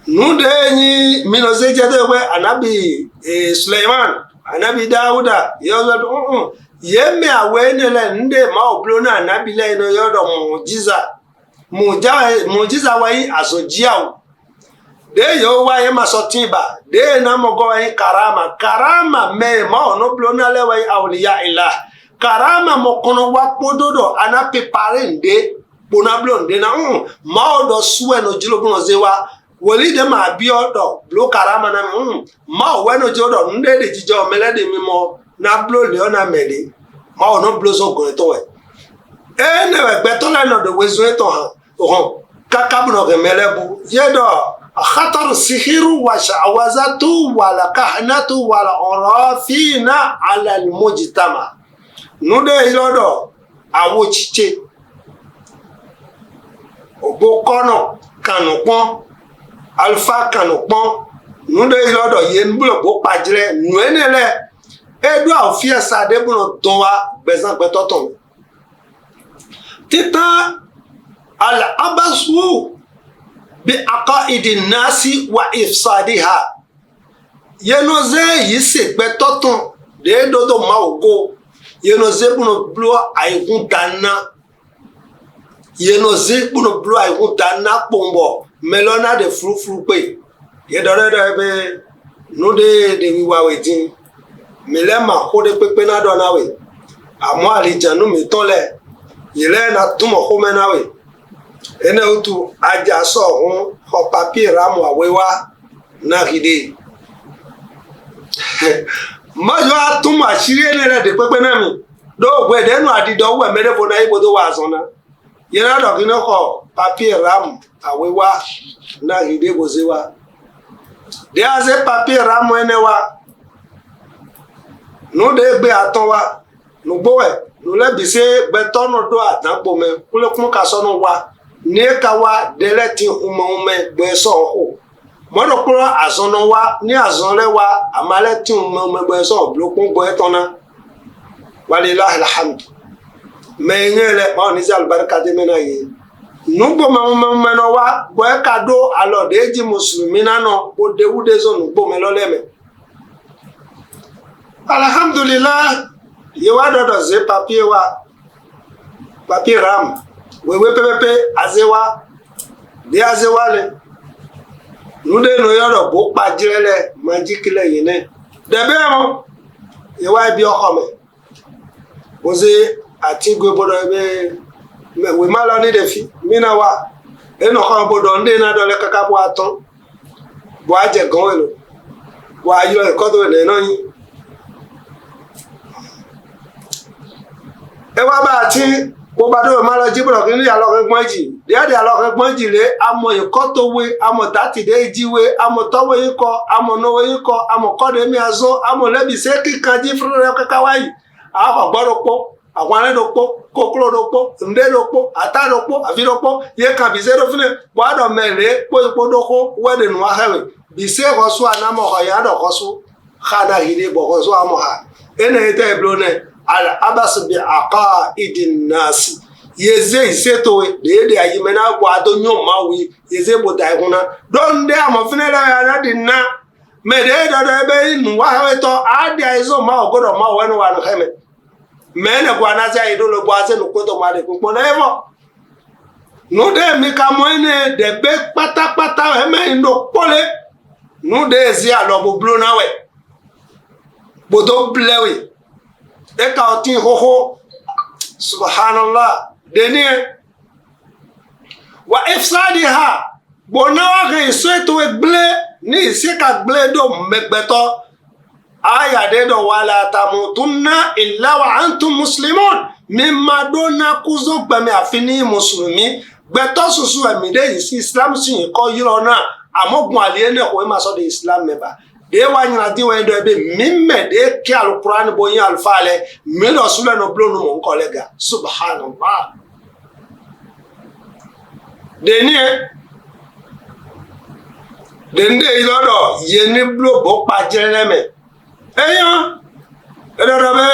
nu de nyi minɔ se dze de be anabi Suleiman anabi Dawuda yɔdɔ ye me awɛ ne lɛ nu de mawo blo na anabi lɛ yinɔ yɔdɔ mujiza mujiza wa yi azɔdziawo de yewo wa ye masɔ tiba de na mɔgɔ wa yi karama karama mɛ mawo no blo na lɛ wa yi awliya ila karama mɔkɔnɔ wa kpodo dɔ ana prepare nde kpona blo nde na mawo dɔ suwɛ no dzro blo ze wa wòlíì de ma biɔ dɔ blo karama na mi mawo wɛ no dzro dɔ nu de de dzidzɔ mɛ lɛ de mi mɔ na blo le na mɛ de mawo no blo so gɔn tɔwɛ.
Ene gbɛtɔ lɛ nɔ ɖe wezu etɔ hã hɔn kaka bunɔ kɛmɛ lɛ bu yɛ dɔ khataru sihiru wa shawazatu wala kahanatu wala urafina ala almujtama. Nu de yɔ dɔ awo tsitse ògbó kɔnɔ kanu kpɔn alifa kanu kpɔn nu de yɔ dɔ yen blo bo kpadzrɛ nue ne lɛ eɖo awo fia sa ɖe bunɔ dɔn wa gbɛzã gbɛtɔ tɔn titan al-abasu bi aqaidi nasi wa ifsadiha yenoze yi se gbɛtɔtɔn de dodo mawo go yenoze bunu blo ayigun dana yenoze bunu blo ayigun dana kpoŋbɔ mɛlɔna de furufuru kpe yedɔdɔdɔ be nu de ɖeviwa we dzi mi lɛ ma xɔ ɖe kpekpe na dɔ na we amɔ alidzanu mi tɔ lɛ yìlɛ na túmọ̀ xɔmɛ na we ene wotu adza sɔ hun xɔ papier ramu awoe wa na hi de mɔdzɔ atumɔ asiri ene lɛ de kpekpe na mi do gbɛ ɖe nu adidɔ wu ɛmɛ ɖe fo na yi bodo wa azɔ na yɛlɛ dɔ kini xɔ papier ramu awoe wa na hi de boze wa de aze papier ramu ene wa nu de gbe atɔ wa nugbowɛ nulɛ bise gbɛtɔ nɔ do adãkpome kule kasɔ nɔ wa ne ka wa ɖe ti humɛhumɛ gbɛsɔ xo mɔdɔkplɔ azɔnɔ wa ne azɔ lɛ wa ame alɛ ti humɛhumɛ gbɛsɔ blokun gbɛtɔ na walilahi alhamdu mɛ nye lɛ mawo ni alibarika de mɛ na ye nugbomɛhumɛhumɛ nɔ wa gbɛ ka do alɔ de dzi musulumi nanɔ ko dewu de zɔ nugbomɛ lɔ lɛ mɛ alhamdulilah yewa dɔdɔ ze papier wa papier ram wewe pɛpɛpɛ aze wa de aze wa le nu de no yɔrɔ bo kpadzrɛ lɛ madziki lɛ yi nɛ ɖebe mo yewa bi xɔme boze atigoe bo dɔ be mɛ wema lɔ ni ɖevi mina wa enɔ xɔme bo dɔ ŋɖe na dɔ lɛ kaka bo atɔ bo adze gɔn lo bo ayɔ ekɔdo le nɔ nyi. Ewa bá ti kó bá dóò má lọ jí bọ̀dọ̀ kí ní alọ́kẹ́ gbọ́n jì díẹ̀dẹ̀ alọ́kẹ́ gbọ́n jì lé amọ̀ ìkọ́ tó wé amọ̀ dátìdé ìjì wé amọ̀ tọ́wé yín kọ amọ̀ nọwé yín kọ amọ̀ kọ́dé mi azó amọ̀ lẹ́bi sé kíkan jí fúnra kẹ́kẹ́ wáyì àwọn gbọ́dọ̀ pọ̀ àwọn alẹ́ dọ̀ pọ̀ kókóró dọ̀ pọ̀ ǹdẹ́ dọ̀ pọ̀ ata dọ̀ pọ̀ àfi dọ̀ pọ̀ yé kan bìsẹ́ dọ̀ fúnẹ̀ bọ́dọ̀ mẹ́lẹ̀ kó ipò dọ̀ kó wẹ́dẹ̀ nù ahẹ́wẹ̀ bìsẹ́ kọ́sọ́ anamọ̀ ọ̀yà dọ̀ kọ́sọ́ xana hìdí bọ̀ kọ́sọ́ amọ̀ ha ene yẹ tẹ́ iblo nẹ al-abas bi aqaidi nasi yeze iseto de ayime na gwa do nyo mawi yeze boda ihuna don de amofine la ya di na me de do de be nu wa weto adi aizo ma ogodo ma we no wa no heme me ne gwa na za ido lo gwa se nu ko to ma de kun na evo nu de mi ka mo ene de be pátápátá heme ndo pole nu de zi alo bo blo na we bodo blewe eka ọtí hóhó subhanallah deni wa ifsadi ha gbóná wa kan èso ètò egblé ní ìsíka gblé dò mẹgbẹtọ ayàdé dọ wala tamutunna illa wa antum muslimun mímá dóná kúzó gbẹmí àfi ní mùsùlùmí gbẹtọ ṣoṣo ẹmí dé yìí sí islam sì yìí kọ yírọ náà àmọgùn àlìyé náà kò má sọ de islam mẹba de wa nyina di wa dɔ be mimɛ de ke alukurani bo yin alufa lɛ mi lɔ sulɛ no bulon nu mɔ nkɔ lɛ ga subhanallah deni yɛ deni de yi lɔ dɔ yeni bulo bo kpa dzrɛ lɛ mɛ eyan edɔdɔ bɛ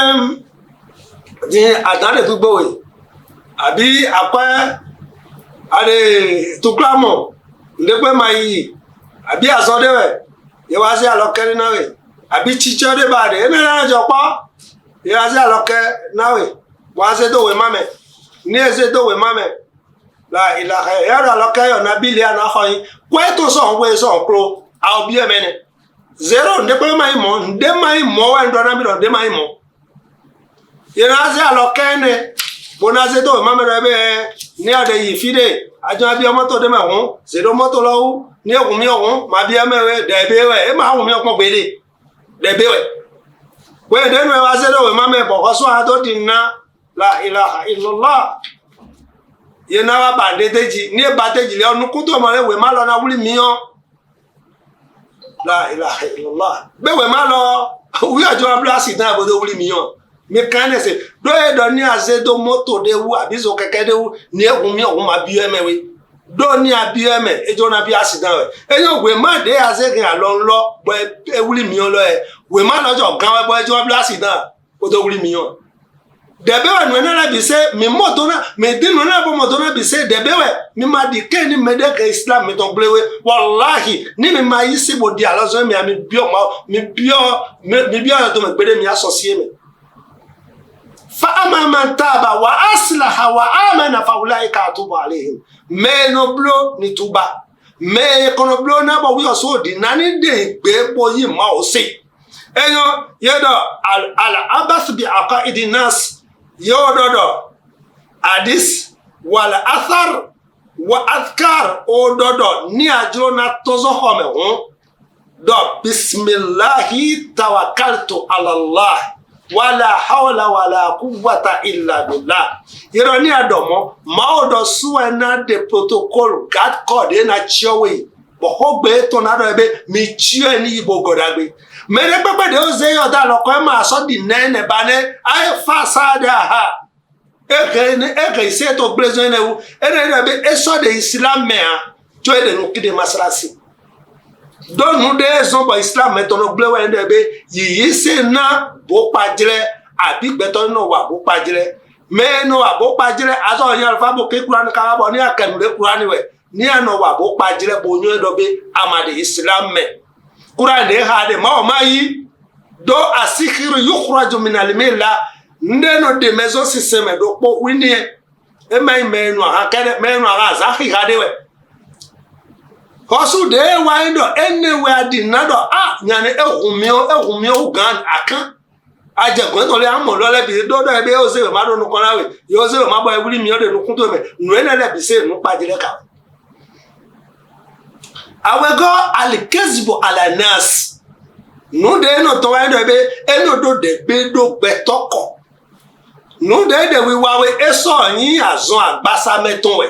di adan de gbogbo ye abi akɔɛ ade tuklamɔ ndekpe ma yi abi azɔ de wɛ yewa se alɔkɛ na we àbí tsitsɔ de ba de ene na dzɔ kpɔ yewa se alɔkɛ na we wa se do we ma mɛ ní ese do we ma mɛ la ilaha yàrá alɔkɛ yɔ na bili ana xɔ yi kó eto sɔn wo sɔn klo awo bi ɛmɛ ne zero ndekpe ma yi mɔ nde ma yi mɔ wa ŋdɔ na mi dɔ nde ma yi mɔ yewa se alɔkɛ ne bona se do we ma mɛ dɔ ebe ní ɔde yi fi de adzɔ abi mɔtò de mɛ hun zero mɔtò lɔ wu ní ehun mi ohun ma bí ẹmẹ wẹ dẹbi wẹ ẹ máa hun mi ọpọn gbélé dẹbi wẹ wẹ dẹnu ẹ wá sẹdọ wẹ má mẹ bọ kọsọ àtọ di nà la ilaha illallah Yena wa ba dedeji ní eba deji lẹ ọnu kúntò mọ ewé má lọ na wúlí mìíràn. La ilaha illallah. Gbéwèé má lọ wíwájú abúlé àsìtàn àbòdó wúlí mìíràn. Mi kàn ní ẹsẹ̀ dóye dọ̀ ní azédó mọ́tò dé wú àbí zo kẹ̀kẹ́ dé wú ní ehun mi òun ma bí ẹmẹ wé. Dó ní abí ẹmẹ edzó na bí àsìtàn rẹ. Eyín òwe má dé azéhìn àlọ́ ńlọ bọ́ ewúlí mìíràn lọ ẹ. Wè má lọ́jọ́ gán wẹ́ bọ́ edzó abúlé àsìtàn àbòdó wúlí mìíràn. Dẹ̀bẹ̀wẹ̀ nù ẹ̀nà bi se mi mɔtò na mi di nù ẹ̀nà bɔ mɔtò na bi se dẹ̀bẹ̀wẹ̀ mi ma di kéè ni mɛ de kɛ Islam mi tɔn gblẽ wàláhi ni mi ma yi si bo di alɔ zɔn mi mi biɔ ma mi biɔ mi biɔ yɔ tome gbe ɖe mi asɔ sie me. Fa ama man taba wa aslaha wa amana fa ulaika atubu alayhim. Mɛ no blo ni tuba mɛ kɔnɔ blo na bɔ wiyɔ so di nani de gbe bɔ yi ma o se. Eyɔ yɛ dɔ al abas bi aqaidi nas yóò dọdọ hadis wàlẹ athar wà athkar ó dọdọ ní àjọ na tọzọ xɔmẹ hún dọ bisimilahi tawakaltu alallah wàlẹ hawla wàlẹ kúwàtà illa billah yọrọ ní àdọmọ màá dọ sùwẹ náà de protocol gad code ẹ̀ na tsiɔwé bɔkɔgbe tó na dɔ ebe mi tsiɔ ní ibo gɔdagbe mɛɖe kpekpe ɖewo ze yɔ da lɔkɔ ema sɔ di nɛ ne ba ne ayi fa sa de aha eke ne eke ise to gble zɔn ne wu ene ne be esɔ de Islam mɛa tso eɖe nu ki de masalasi dɔnu ɖe zɔn bɔ Islam mɛ tɔnɔ gble wɛ ne be yiyi se na bo kpadzrɛ abi gbɛtɔ nɔ wa bo kpadzrɛ mɛ nɔ wa bo kpadzrɛ azɔ yɛrɛ fa bo ke kura ni kaba bɔ ne akɛnu ɖe kura ni wɛ ní àná wà bó kpadzrɛ bo nyɔɛ dɔ be ama de Islam mɛ kura de ha de ma o ma yi do asikiru yukhraju minal milla nde no de mezo siseme do kpo wini e mai menu aha kede menu aha zahi ha de we hosu de wa ndo ene we adi na do a nyane ehun mi o gan akan ajegun to le amo lo le bi do do e be o se ma do nu kan lawe yo se ma bo e wuli mi o de nu kun to me nu ene le bi se nu pajire ka awego alikezibo alanas nu de eno to wa ndo be eno do de gbe do gbe toko nu de de wiwa we eso yin azon agbasa meton we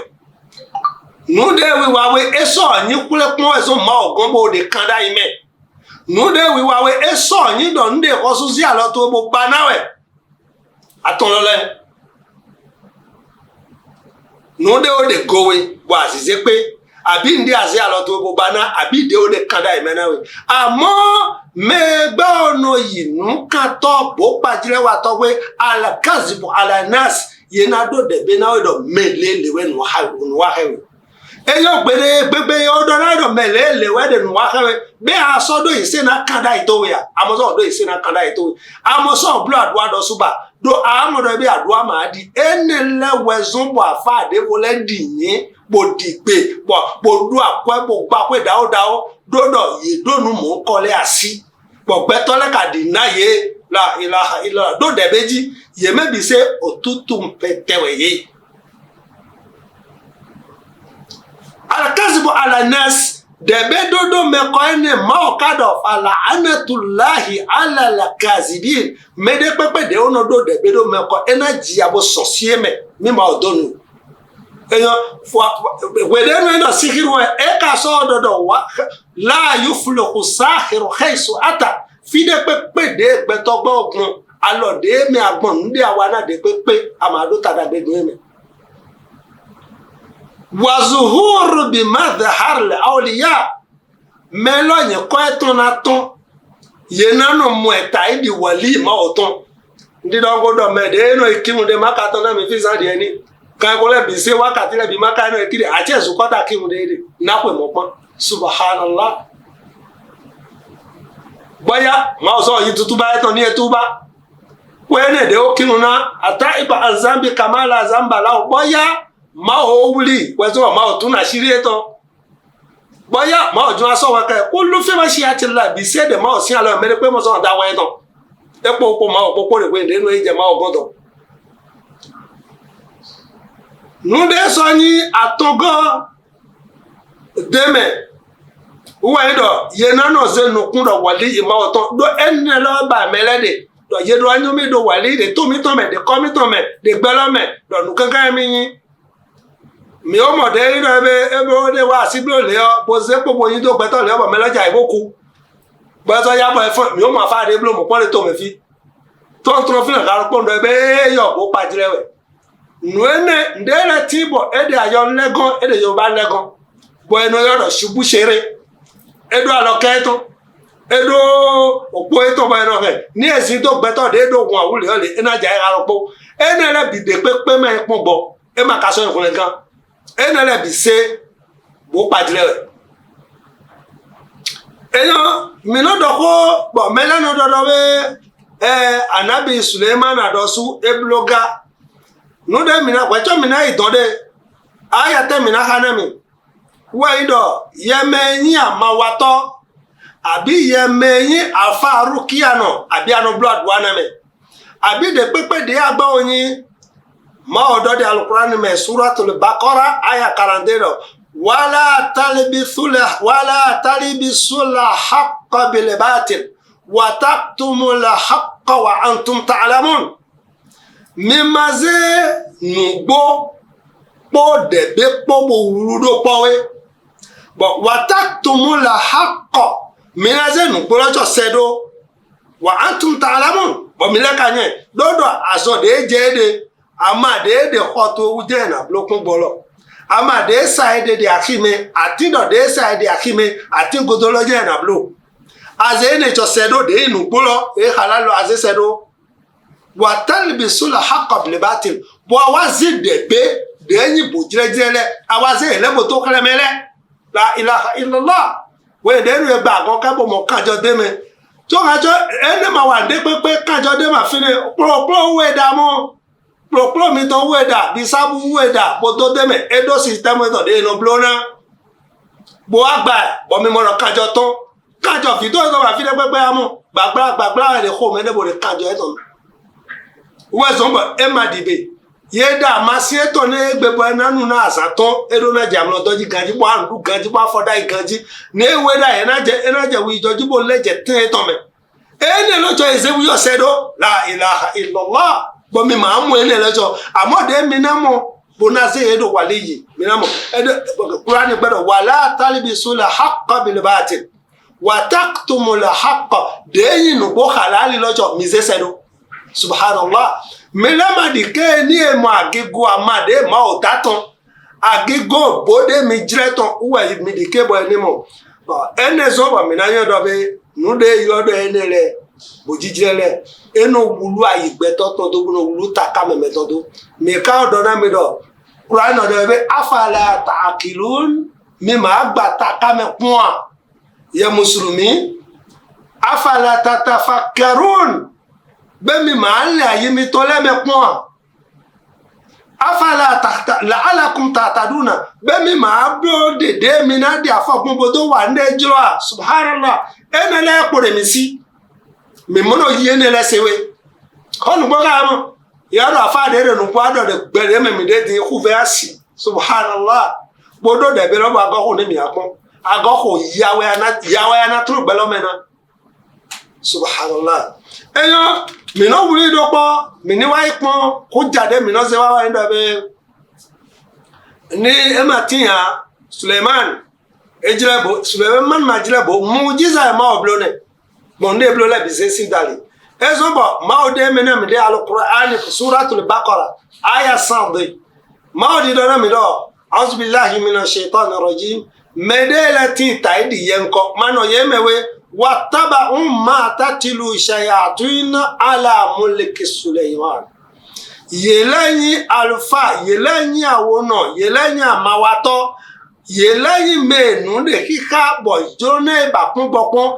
nu de wiwa we eso yin kulekun eso ma ogun bo de kan da ime nu de wiwa we eso yin do nde ko su si alo to bo ba na we aton lole nu de o de gowe wa sise pe àbí ndé àti àlọ́ tó bó bá ná àbí ìdè ó lè kàdá ìmẹ́náwé àmọ́ mẹ́gbẹ́ ọ̀nà yìí ká tọ́ bó pàjìlẹ̀ wà tọ́ pé alakazibu alanas yẹn náà dó dẹ̀bẹ́ náà dọ̀ mẹ́lẹ́ lèwẹ́ nù wá hẹ́wẹ́ eyọ gbede gbegbe ọdọ náà dọ̀ mẹ́lẹ́ lèwẹ́ dẹ̀ nù wá hẹ́wẹ́ bẹ́ẹ̀ asọ́dọ̀ yìí sẹ́ náà kàdá ìtòwé yà àmọ́sọ́ ọ̀dọ̀ yìí sẹ́ náà kàdá ìtòwé àmọ́sọ́ ọ̀bùlọ̀ àdúrà dọ̀ súbà do àmọ̀dọ̀ bí àdúrà máa di ẹnìlẹ́wẹ̀ zọ́nbọ̀ àfa àdéwọlẹ́ dì yín kpodigbe kpɔ kpodu akɔe kpogba koe dawo dawo ɖoɖɔ ye ɖonu mò ŋkɔ le asi kpɔgbɛtɔ lɛ ka di na ye la ilaha ilala ɖo ɖe be dzi ye me bi se otutu ƒe ye. Alakazibo alanas ɖebe ɖoɖo me kɔ ene mawo ka dɔ ala anatulahi alala kazibi me ɖe kpekpe ɖewo nɔ ɖo ɖebe ɖo me kɔ ena dzia bo sɔsie me mi ma wo do nu. Eyan wede nu ena sikiru ẹ eka sọ dọdọ wa láàyò fúlọkù sáàkìrò xẹsù ata fídẹ pépé dé gbẹtọgbọ ọgbọn alọdẹ mi agbọn ndé àwa náà dé pépé àmàdó tàdà gbẹdùn ẹmẹ. Wàzúhùrù bí madhar awliya mẹlọyìn kọ́ ẹ̀tún náà tún yẹn nánà mú ẹ̀ta ìdí wàlí ìmọ̀ ọ̀tún ndídọ́gbọ́dọ̀ mẹ́ẹ̀dẹ́ ẹ̀nà ìkírun mákàtọ́ náà mi fi sáà di ẹni kakole bise wakati le bima kano ekiri ache zukota kimudede nakwe mopon subhanallah boya ma so yi tutuba eto ni etuba wene de okiruna ata iba azambi kamala zamba la boya ma o wuli wezo ma o tun asiri eto boya ma o jun aso wa ka ko lu fe ma si ati la bise de ma o sin alo mere pe mo so da wa eto epo po ma o popo re we de nu eje ma o godo nu de sɔ nyi atɔgɔ deme wɔ dɔ yena nɔ ze nukun dɔ wali ima wɔtɔ do ene lɔ ba mɛ lɛ de dɔ ye do anyomi do wali de tomi tɔn mɛ de kɔmi tɔn mɛ de gbɛlɔ mɛ dɔ nu kankan mi nyi Mi ó mọ̀ dé inú ebe ebe ó dé wá síbílò lé ọ bó ṣe kpókpo yín tó gbẹtọ̀ lé ọ bọ̀ mẹlẹ́jà ìbókù gbẹtọ̀ yá bọ̀ ẹ̀fọ́ mi ó mọ̀ afá dé bílò mọ̀ pọ́n lè tó mi fi tọ́ntọ́n fi hàn kárọ̀ pọ́n dọ̀ ebe yọ̀ bó kpadzrɛ wẹ̀ nùene ndé lɛ ti bọ̀ ɛdè ayɔ lẹ́gɔn ɛdè Yorùbá lẹ́gɔn bọ̀ ẹnu yọrọ ṣubú ṣeré eɖo alɔ kɛtɔ eɖo òkpo etɔ bɔ ɛnɔ fɛ ní esi tó gbɛtɔ de eɖo gun awu le yɔ le ena dza ɛɣa lɔ kpo ene lɛ bi de kpekpe mɛ kpɔn gbɔ ema kasɔ ɛkplɛ gã ene lɛ bi se bo kpadzrɛ wɛ eyɔ minɔ dɔ ko bɔn mɛlɛnu dɔdɔ be anabi Sulemana dɔ su ebloga nu ɖe mina wɛtsɔ mina yi dɔn ɖe aya te mina xa ne mi wɛyi dɔ yɛmɛ nyi amawatɔ àbí yɛmɛ nyi afa rukianɔ àbí anoblo aɖua ne me àbí ɖe kpekpe ɖe agbɔwo nyi mawo dɔ de alukurani me suratul bakɔra aya karande dɔ wala talibisula wala talibisula haqqa bil batil wa taktumula haqqa wa antum ta'lamun mimaze nugbo kpɔ ɖebe kpɔ bo wulu ɖo kpɔwoe bɔn wataktumula haqqa minaze nugbo lɔ tsɔ sɛ ɖo wa antum ta'lamun bɔn mi lɛ ka nye ɖoɖo azɔ ɖe dze ɖe ama ɖe ɖe xɔ to wu dze na blokun gbɔlɔ ama ɖe sa yi ɖe ɖe axi me ati dɔ ɖe sa yi ɖe axi me ati godo lɔ dze na blo aze ne tsɔ sɛ ɖo ɖe nugbo lɔ exala lɔ aze sɛ ɖo watalibisula haqqa bil batil bɔn awazi ɖebe ɖe nyi bo dzredzre lɛ awazi ele bo to xlẽme lɛ la ilaha illallah wòye ɖe nu egba agɔ ke bo mɔ kadzɔ de me tso kadzɔ ene ma wà ɖe kpekpe kadzɔ de ma fi ne kplɔkplɔ woe ɖa mɔ kplɔkplɔ mi tɔ woe ɖa bisabu woe ɖa boto de me eɖo système tɔ ɖe nɔ blo na bo agba bɔn mi mɔ nɔ kadzɔ tɔn kadzɔ fi do etɔ ma fi ɖe kpekpe ya mɔ gbagbla gbagbla ɖe xɔ me ne bo ɖe kadzɔ etɔ wọ́n bọ̀ ẹ má dìbè yé dá àmásí ètò ní gbẹbọ ẹnánú náà àsàtọ́ eɖo náà dze amlɔdɔdzi gãdzi bɔ aɖu gãdzi bɔ afɔda yi gãdzi ne ewe ɖa yẹn náà dze ẹnà dze wuyi dzɔdzi bɔ lɛ dze tẹ́ tɔ mɛ ene lɔtsɔ eze wuyi ɔsɛ ɖo la ilaha illallah bɔ mi ma amu ene lɔtsɔ amɔ de mi na mɔ bonaze yɛ ɖo wale yi mi na mɔ ɛdɛ kurani gbɛdɔ wala talibisu la haqqa bil batil wa taktumu la haqqa de yi nugbɔ halali lɔtsɔ mi zɛsɛ ɖo subhanallah mílẹ́màdì ké ní èmọ̀ àgígó àmàdé mọ́ òtá tán àgígó bóde mi jrẹ́ tán wúwẹ̀ mi dì ké bọ̀ ẹni mọ̀ ẹnẹ zọ́bọ̀ mi náà yọ̀ dọ̀ bẹ́ nùdé yọ̀dọ̀ ẹni rẹ̀ bòjíjrẹ́ rẹ̀ ẹnu wulu àyìgbẹ́tọ̀ tán tó gbóná wulu taka mẹ̀mẹ́tọ̀ tó mi ká ọ̀dọ̀ náà mi dọ̀ kúránì ọ̀dọ̀ bẹ́ afala tàkìlú mi màá gbà taka mẹ́ kún à yẹ mùsùlùmí afala tatafakkarun bẹ́ẹ̀ mi màá lè ayé mi tọ́ lẹ́mẹ̀pọ́n à afala la'alakum ta'taduna bẹ́ẹ̀ mi màá bó dèdè mi náà di àfọ̀gbọ́nbo tó wà ní ẹjọ́ à subhanallah ẹnẹ lẹ́ kpọ̀rẹ̀ mi sí mi múnà yí ẹnẹ lẹ́sẹ̀ wé ọ̀nùgbọ́n ká mọ̀ yàrá àfáàdé rẹ̀ nùgbọ́ àdọ̀ rẹ̀ gbẹ̀rẹ̀ mẹ̀mí dé di ikú fẹ́ àsì subhanallah gbọdọ̀ dẹ̀bẹ̀ lọ́bọ̀ agọ́kù ní mi àpọ́n agọ́kù yàwé anátúrò gbẹlọ́mẹ́ná subhanallah ẹ̀yọ́ minɔ wuli dɔ kpɔ mini wa yi kpɔn ko dza ɖe minɔ se wa wa yi dɔ be ni ema ti hã Suleiman edzrɛ bo Suleiman ma dzrɛ bo mudziza yi ma wɔ blo nɛ bɔn ne blo lɛ bise si da li ezɔ bɔ mawo de mi ne mi de Al-Qur'an suratul Baqara aya 102 mawo di dɔ ne mi dɔ auzubillahi mina shaitani rajim mɛ de lɛ ti ta yi di yɛ ŋkɔ manɔ yɛ mɛ we wattaba'u ma tatilu shayatin ala mulki Suleiman yẹlẹ́yìn àlùfáà yẹlẹ́yìn àwọnà yẹlẹ́yìn àmàwátọ́ yẹlẹ́yìn mẹ́ẹ̀nù lè kíkà bọ̀ jóná ìbàkúnbọ̀pọ̀n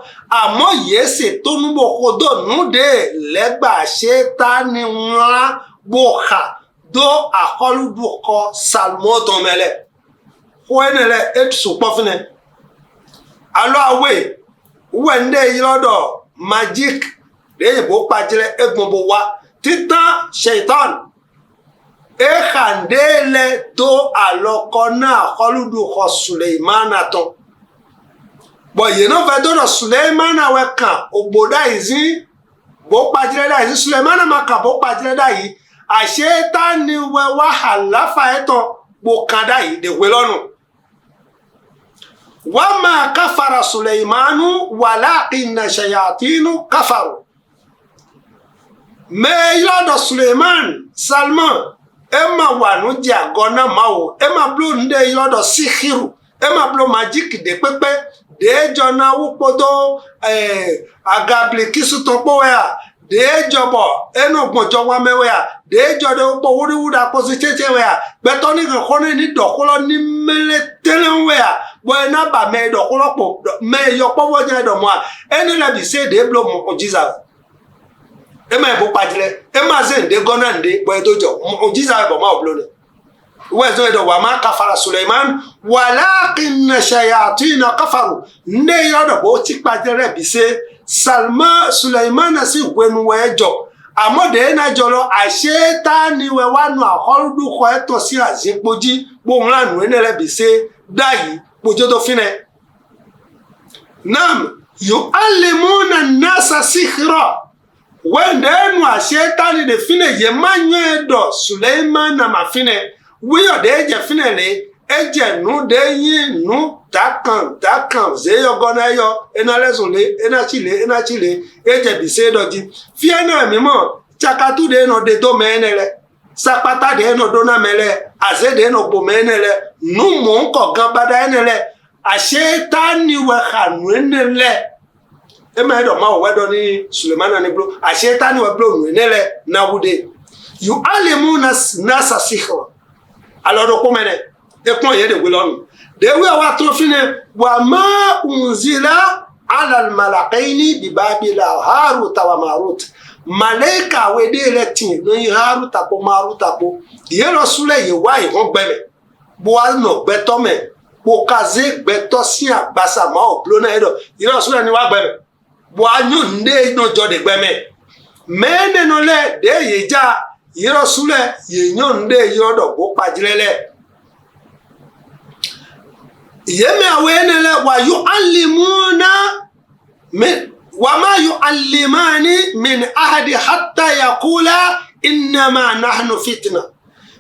àmọ́ yẹ́sẹ̀ tó núbọ̀ kodò núdè lẹ́gbà ṣe tá ni wọ́n bò hà dó àkọlùdùkọ sàlùmọ́tàn mẹ́lẹ̀ kó ẹnìlẹ̀ ètùsù pọ́fínẹ̀ alọ́ àwẹ̀ wẹ́ndé yìí lọ́dọ̀ magic lẹ́yìn bó pàjẹ́lẹ̀ egbon bó wá títàn ṣèitán ekandele tó àlọ́kọ náà kọlùdùkọ Suleimana tán bọ̀ yìí náà fẹ́ dọ́dọ̀ Suleimana wẹ̀ kàn ògbódà yìí sí bó pàjẹ́lẹ̀ dà yìí sí Suleimana máa kàn bó pàjẹ́lẹ̀ dà yìí àṣetáni wẹ̀ wá àláfà ẹ̀ tán bo kanda yi de welonu wama kafara Suleimanu walakinna shayatinu kafaru me yọdọ Suleiman Salman e ma wà nù jẹ àgọ́ náà ma wò e ma blo nde yọdọ sihiru e ma blo majiki de pépé de jọ na wúkpọdọ agabli kisutọkpọ wẹ a de jọ bọ enu gbọdzọ wamẹ wẹ a de jọ de wúkpọ wúriwúri akpọsi tsetse wẹ a gbẹtọ ní kẹkọ ní dọkọlọ ní mẹlẹ tẹlẹ wẹ a bọ ena ba mẹ dọkọlọ kpọ mẹ yọkpọ wọnyẹ dọmọ a ẹni lẹ bi se de blo mọ jiza ema ebo kpadzilɛ ema ze ŋde gɔna ŋde bɔ edo dzɔ mu'ujiza bɔ ma wo blo ne wɛzɔ eɖɔ wa ma kafara Suleiman walakinna shayatina kafaru ŋde yɔ dɔ bo tsi kpadzilɛ bi se Salma Suleiman si wenu wɛ dzɔ àmọ́ de ena dzɔ lɔ àṣetani wɛ wa nɔ axɔluɖu xɔ etɔ si azikpo dzi bo ŋlã nu ene lɛ bi se da yi kpodzodo fi nɛ nam yu'allimuna nasa sihra wende nu àṣetani de fine ye ma nyɔe dɔ Suleiman na ma fine wíyɔ de edze fine le edze nu de nyi nu dakan dakan zeyɔ gɔna eyɔ ena lɛ zɔn le ena tsi le ena tsi le edze bise dɔ dzi fie na mi mɔ tsakatu de nɔ de do mɛ ene lɛ sakpata de nɔ do na mɛ lɛ aze de nɔ bo mɛ ene lɛ nu mɔ ŋkɔ gã bada ene lɛ àṣetani wɛ xa nu ene lɛ ema yɛ dɔ ma wɔ dɔ ni Sulemana ni blo àṣetani wɛ blo nu ene lɛ nawu de yu alimu nasa sihra alɔ do kpɔmɛ dɛ ekpɔn yɛ de wele nu dewi wa tó fi ne wa ma unzila ala malakaini bibabila haruta wa marut malaika we de lɛ tin lóyin haruta kpo maruta kpo yɛ lɔ sulɛ yɛ wa yi hɔn gbɛmɛ bo wa nɔ gbɛtɔ mɛ bo kaze gbɛtɔ si agbasa ma o blo na yɛ dɔ yɛ lɔ sulɛ ni wa gbɛmɛ bo anyo nde nɔ dzɔ de gbɛmɛ mɛ nenɔ lɛ de yɛ dza yɛ lɔ sulɛ yɛ nyɔ nde yɔ dɔ bo kpadzilɛ lɛ yɛmɛ awo ene lɛ wa yu'allimuna min wa ma yu'allimani min ahadi hatta yaqula innama nahnu fitna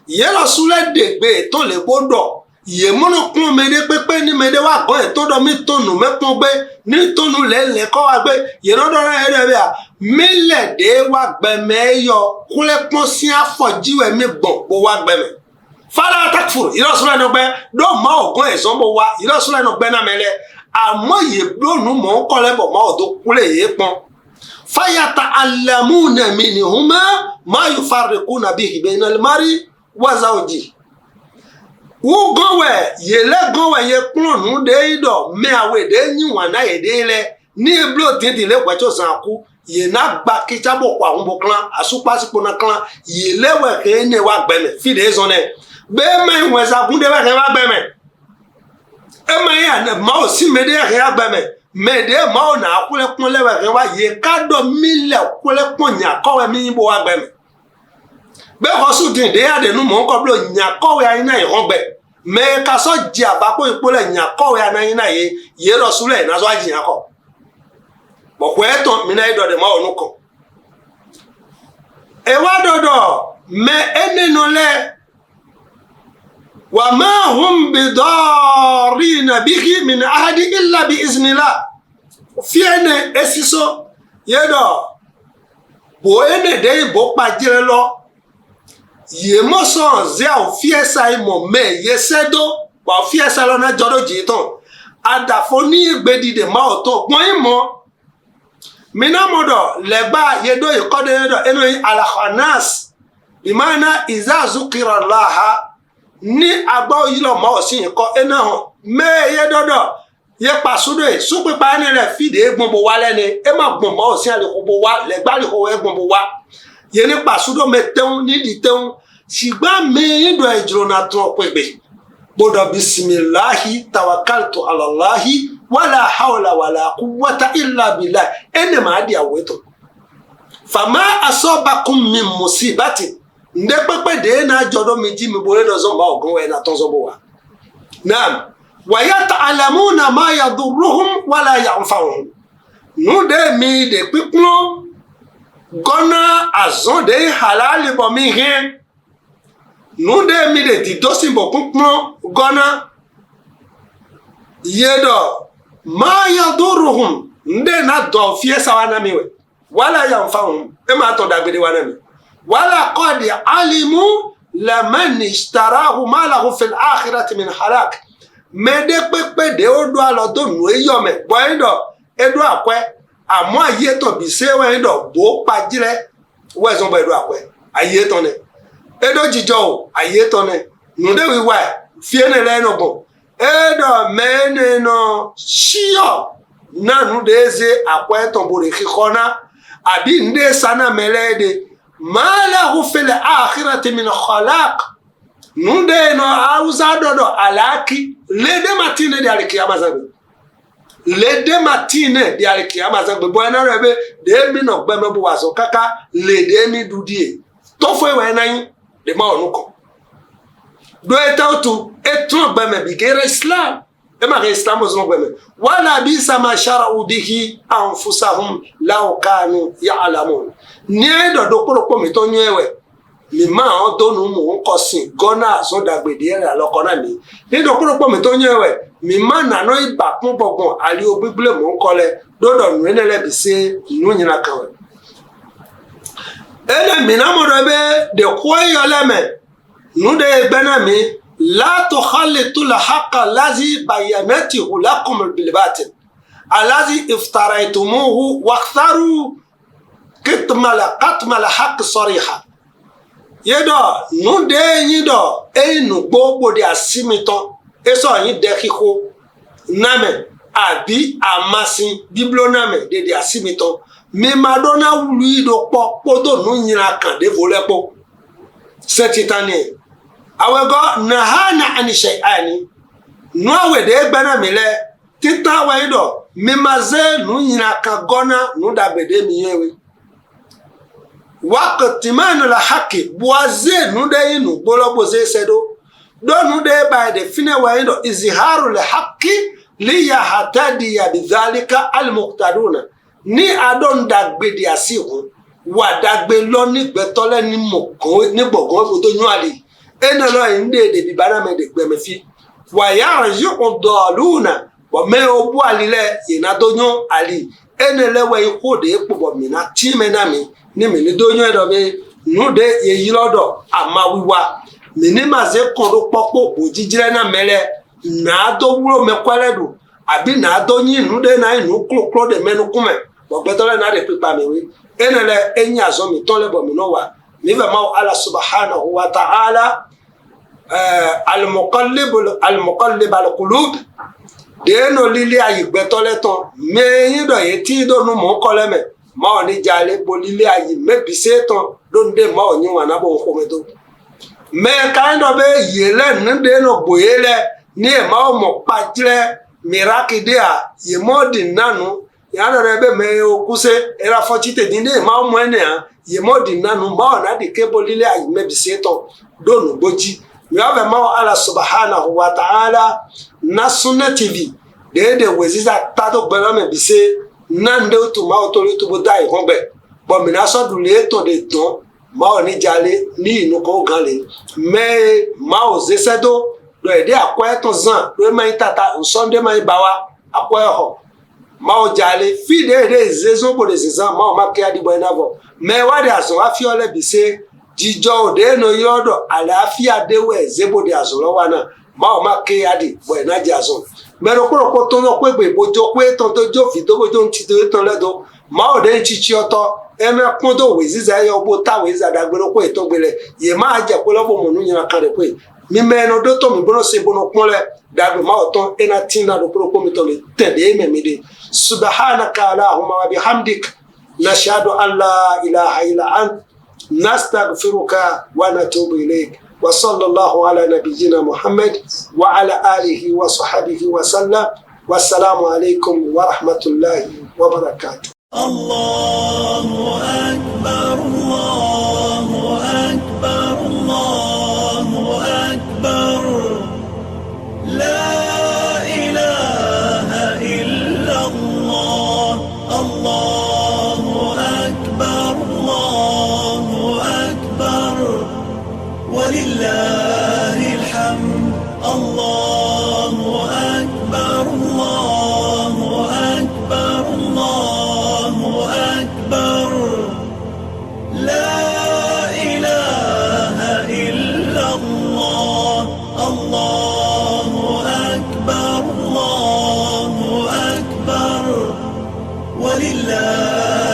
yɛlɔ sulɛ degbe tó le bo dɔ yemunu kún mɛ de kpekpe ni mɛ de wa gɔn tó dɔ mi tó nu mɛ kún gbe ni tó nu lɛ lɛ kɔ wa gbe yɛlɔ dɔ lɛ yɛ dɛ bia mi lɛ de wa gbɛmɛ yɔ kulɛ kpɔn si afɔdziwɛ mi gbɔn bo wa gbɛmɛ fala takfur yɛlɔ sulɛ nɔ gbɛ dɔw ma o gɔn ɛzɔn bo wa yɛlɔ sulɛ nɔ gbɛ na mɛ lɛ àmọ́ yè blónú mọ̀ ń kọ́lẹ́ bọ̀ máa tó kúlẹ̀ yé pọ́n fayata alamuna minihuma ma yufarriquna bihi bayna al-mari wa zawji wú gɔwɛ yẹlẹ gɔwɛ yẹ kplɔnu de yi dɔ mɛ awo de nyi wana yɛ de lɛ ní eblo didi lɛ wɛtso zan ku yena gba kitsabɔ kɔ àwọn bɔ klan asukpasikpo na klan yẹlẹ wɛ ke ne wa gbɛmɛ fi de zɔn nɛ bɛɛ ma yi wɛsa kun de wɛ ke wa gbɛmɛ ema yi ane maawo si mɛ de yɛ ke agbɛmɛ mɛ de maawo na akulɛ kpɔn lɛ wɛ ke wa yɛ ka dɔ mi lɛ kulɛ kpɔn nyakɔwɛ mi bo wa gbɛmɛ bɛɛ kɔ su din de ya de nu mɔ ŋkɔ blo nyakɔwɛ ayi na yi hɔn gbɛ mɛ kasɔ dzi abakpo ikpo lɛ nyakɔwɛ anayi na ye ye lɔ su lɛ nazɔ adzi nyakɔ bɔkɔɛ tɔn mina yi dɔ de maawo nu kɔ ewa dɔdɔ mɛ enenɔ lɛ wa ma hum bidarina bihi min ahadi illa bi iznillah fie ne esiso ye dɔ bo ene de bo kpadzre lɔ ye mɔsɔn zia o fie sa yi mɔ mɛ ye sɛ do wa o fie sa lɔ na dzɔ ɖo dzi tɔn adafo ní gbedi de ma o tɔn gbɔn yi mɔ mina mɔ dɔ lɛgba ye do yi kɔ de ye dɔ eno yi alakhanas bimana iza zukira laha ní agbɔ yi lɔ ma o si yi kɔ ena hɔn mɛ ye dɔdɔ ye kpasu do ye sukpekpa ene lɛ fi de gbɔn bo wa lɛ ne ema gbɔn ma o si ali ko bo wa lɛgba ali ko egbɔn bo wa ye ne kpasu do mɛ tɛŋu ní di tɛŋu sigba mɛ ye dɔ edzro na trɔ kpegbe gbɔdɔ bisimilahi tawakaltu alalahi wala hawla wala quwwata illa billah ene ma di aweto fama asobakum min musibati nde kpekpe de na jɔdɔ mi dzi mi bo le dɔ zɔn ba ogun wɛ na tɔnsɔn bo wa naam wa yata'lamuna ma yadurruhum wala yanfa'uhum nu de mi de kpikplɔ gɔna azɔn de halali bɔ mi hɛn Nunde mi de didosin bo kunkpɔn gɔna ye dɔ ma yaduruhum nde na dɔ fiɛ sawa na mi wɛ wala yanfahum e ma tɔn dagbede wa na mi wala qad alimu laman ishtarahu ma lahu fil akhirati min halak mɛde kpekpe de wo do alɔ do nu eyɔ mɛ bɔn yi dɔ edo akɔɛ àmọ́ ayé tɔn bi se wɛ yi dɔ bo kpadzrɛ wɛ zɔn bɔ edo akɔɛ ayé tɔn nɛ edo dzidzɔ o ayé tɔn nɛ nu ɖe wiwa fie ne lɛ nɔ gbɔn eɖɔ mɛ ne nɔ siyɔ na nu ɖe ze akɔɛ tɔn bo ɖe xixɔ na àbí nu ɖe sa na mɛ lɛ de ma lahu fil akhirati min khalaq nu ɖe nɔ awusa ɖɔɖɔ alaki le ɖe ma ti ne de alikiyama zãgbe le ɖe ma ti ne de alikiyama zãgbe bɔn ena ɖe be ɖe mi nɔ gbɛmɛ bo wazɔ kaka le ɖe mi ɖu die tɔfɔ wɛ na nyi ɖe ma wɔ nu kɔ do eta tu etrɔ gbɛmɛ bi ke islam ema ke islam zɔn gbɛmɛ wala bisa ma shara'u bihi anfusahum law kanu ya'lamun ní dɔ do kpɔɖokpɔ mi tɔ nyɔɛ wɛ mi ma hɔn do nu mu ŋkɔ si gɔna azɔdagbede yɛrɛ alɔkɔ na mi ní dɔ kpɔɖokpɔ mi tɔ nyɔɛ wɛ mi ma nanɔ iba kún gbɔgbɔn ali wo gbigble mu ŋkɔ lɛ do dɔ nu ene lɛ bi se nu nyina kan wɛ ele mina mo dɔ be ɖeko eyɔ lɛ mɛ nu ɖe gbɛna mi la tukhalitu lhaqa lazi bayanatihu lakum bilbatil alazi iftaraitumuhu waktharu kitmala katmala haqi sariha ye dɔ nu ɖe nyi dɔ eyi nu gbogbo de asimi tɔn esɔ nyi ɖe xixo name àbí amasin biblo name de de asimi tɔn mi ma ɖo na wului ɖo kpɔ kpodo nu nyina kan ɖe vo lɛ kpɔ sɛtitani awɛgɔ nahana ani shay'ani nu awɛ ɖe gbɛna mi lɛ tita awɛ yi dɔ mi ma ze nu nyina kan gɔna nu dagbe ɖe mi yɛ we wakitimanu la haki buaze nu ɖe yi nu gbolɔ boze se ɖo ɖo nu ɖe ba yi ɖe fi ne wɔ yi dɔ iziharu le haki liya hatadiya bidhalika alimuktaduna ní aɖo ŋdagbe de asi ŋu wà dagbe lɔ ní gbɛtɔ lɛ ní mɔgɔn ní gbɔgɔn foto nyɔ ali ene lɔ yi ŋɖe ɖevi ba na me ɖe gbɛmɛ fi wà yàrá yi ɔdɔluna bɔn mɛ o bu ali lɛ yina do nyɔ ali ene lɛ wɔ yi ko de kpo bɔ mina ti mɛ na mi ní mi ní do nyɔ dɔ be nu de yeyi lɔ dɔ ama wiwa mi ní ma ze kɔn ɖo kpɔkpɔ bodzidzrɛ na mɛ lɛ na do wlo mɛ kɔlɛ do àbí na do nyi nu ɖe na yi nu kloklo ɖe mɛ nukume bɔn gbɛtɔ lɛ na ɖe kpekpa mi wi ene lɛ enyi azɔ mi tɔ lɛ bɔ mi nɔ wa mi fɛ ma ala subhanahu wa ta'ala alimɔkɔlib alimɔkɔlib alikulub deno lili ayi gbɛtɔ lɛ tɔn mɛ yi dɔ ye ti do nu mɔ kɔ lɛ mɛ maawo ni dzale bo lili ayi mɛ bise tɔn do nu de maawo nyi wa na bo ŋkɔmɛ do mɛ kan dɔ be ye lɛ nu de no gboye lɛ ni ye maawo mɔ kpadzlɛ miraki de a ye mɔ di nanu yanɔ ɖe be mɛ o kuse era fɔtsi te di ne ye maawo mɔ enea ye mɔ di nanu maawo na di ke bo lili ayi mɛ bise tɔn do nu gbodzi miawo maawo ala subhanahu wa ta'ala na sunna tv de de weziza ta do gbɛlɔ mɛ bise nande tu maawo to tu bo da yi hɔn gbɛ bɔn mina sɔ du le etɔn de dɔn maawo ni dzale ni inu kɔ gan le mɛ maawo zesɛ do dɔ yi de akɔ ɛtɔn zan do ema yi tata nsɔn de ma yi ba wa akɔ ɛxɔ maawo dzale fi de de zezo bo de zezan maawo ma ke aɖibɔ yi na vɔ mɛ wa de azɔn hafi lɛ bise dzidzɔ o de no yɔ dɔ àlàáfíà de wɛ zebo de azɔn lɔ wa na maawo ma ke aɖi bɔ yi na dze azɔn mɛɖokpɔɖokpɔ tó lɔ kpe gbe bodzo kpe tɔn tó dzo fi do bodzo ŋuti do etɔn lɛ do maawo ɖe ŋtsitsi ɔtɔ eme kpɔn do weziza yɔ bo ta weziza ɖagbe ɖo koe tɔgbe lɛ ye ma dze ko lɔ bo mɔnu nyina kan ɖe koe mimɛ nɔ do tɔ mi bono se bono kpɔn lɛ ɖagbe maawo tɔn ena ti na ɖokpɔɖokpɔ mi tɔ le tɛ ɖe eme mi ɖe subhanaka alahuma wa bihamdik nashadu an la ilaha illa ant nastaghfiruka wa natubu ilayk وصلى الله على نبينا محمد وعلى آله وصحبه وسلم والسلام عليكم ورحمة الله وبركاته.
الله أكبر الله أكبر الله أكبر لا إله إلا الله الله أكبر الله أكبر. ولله الحمد. الله أكبر، الله أكبر، الله أكبر، لا إله إلا الله. الله أكبر، الله أكبر، ولله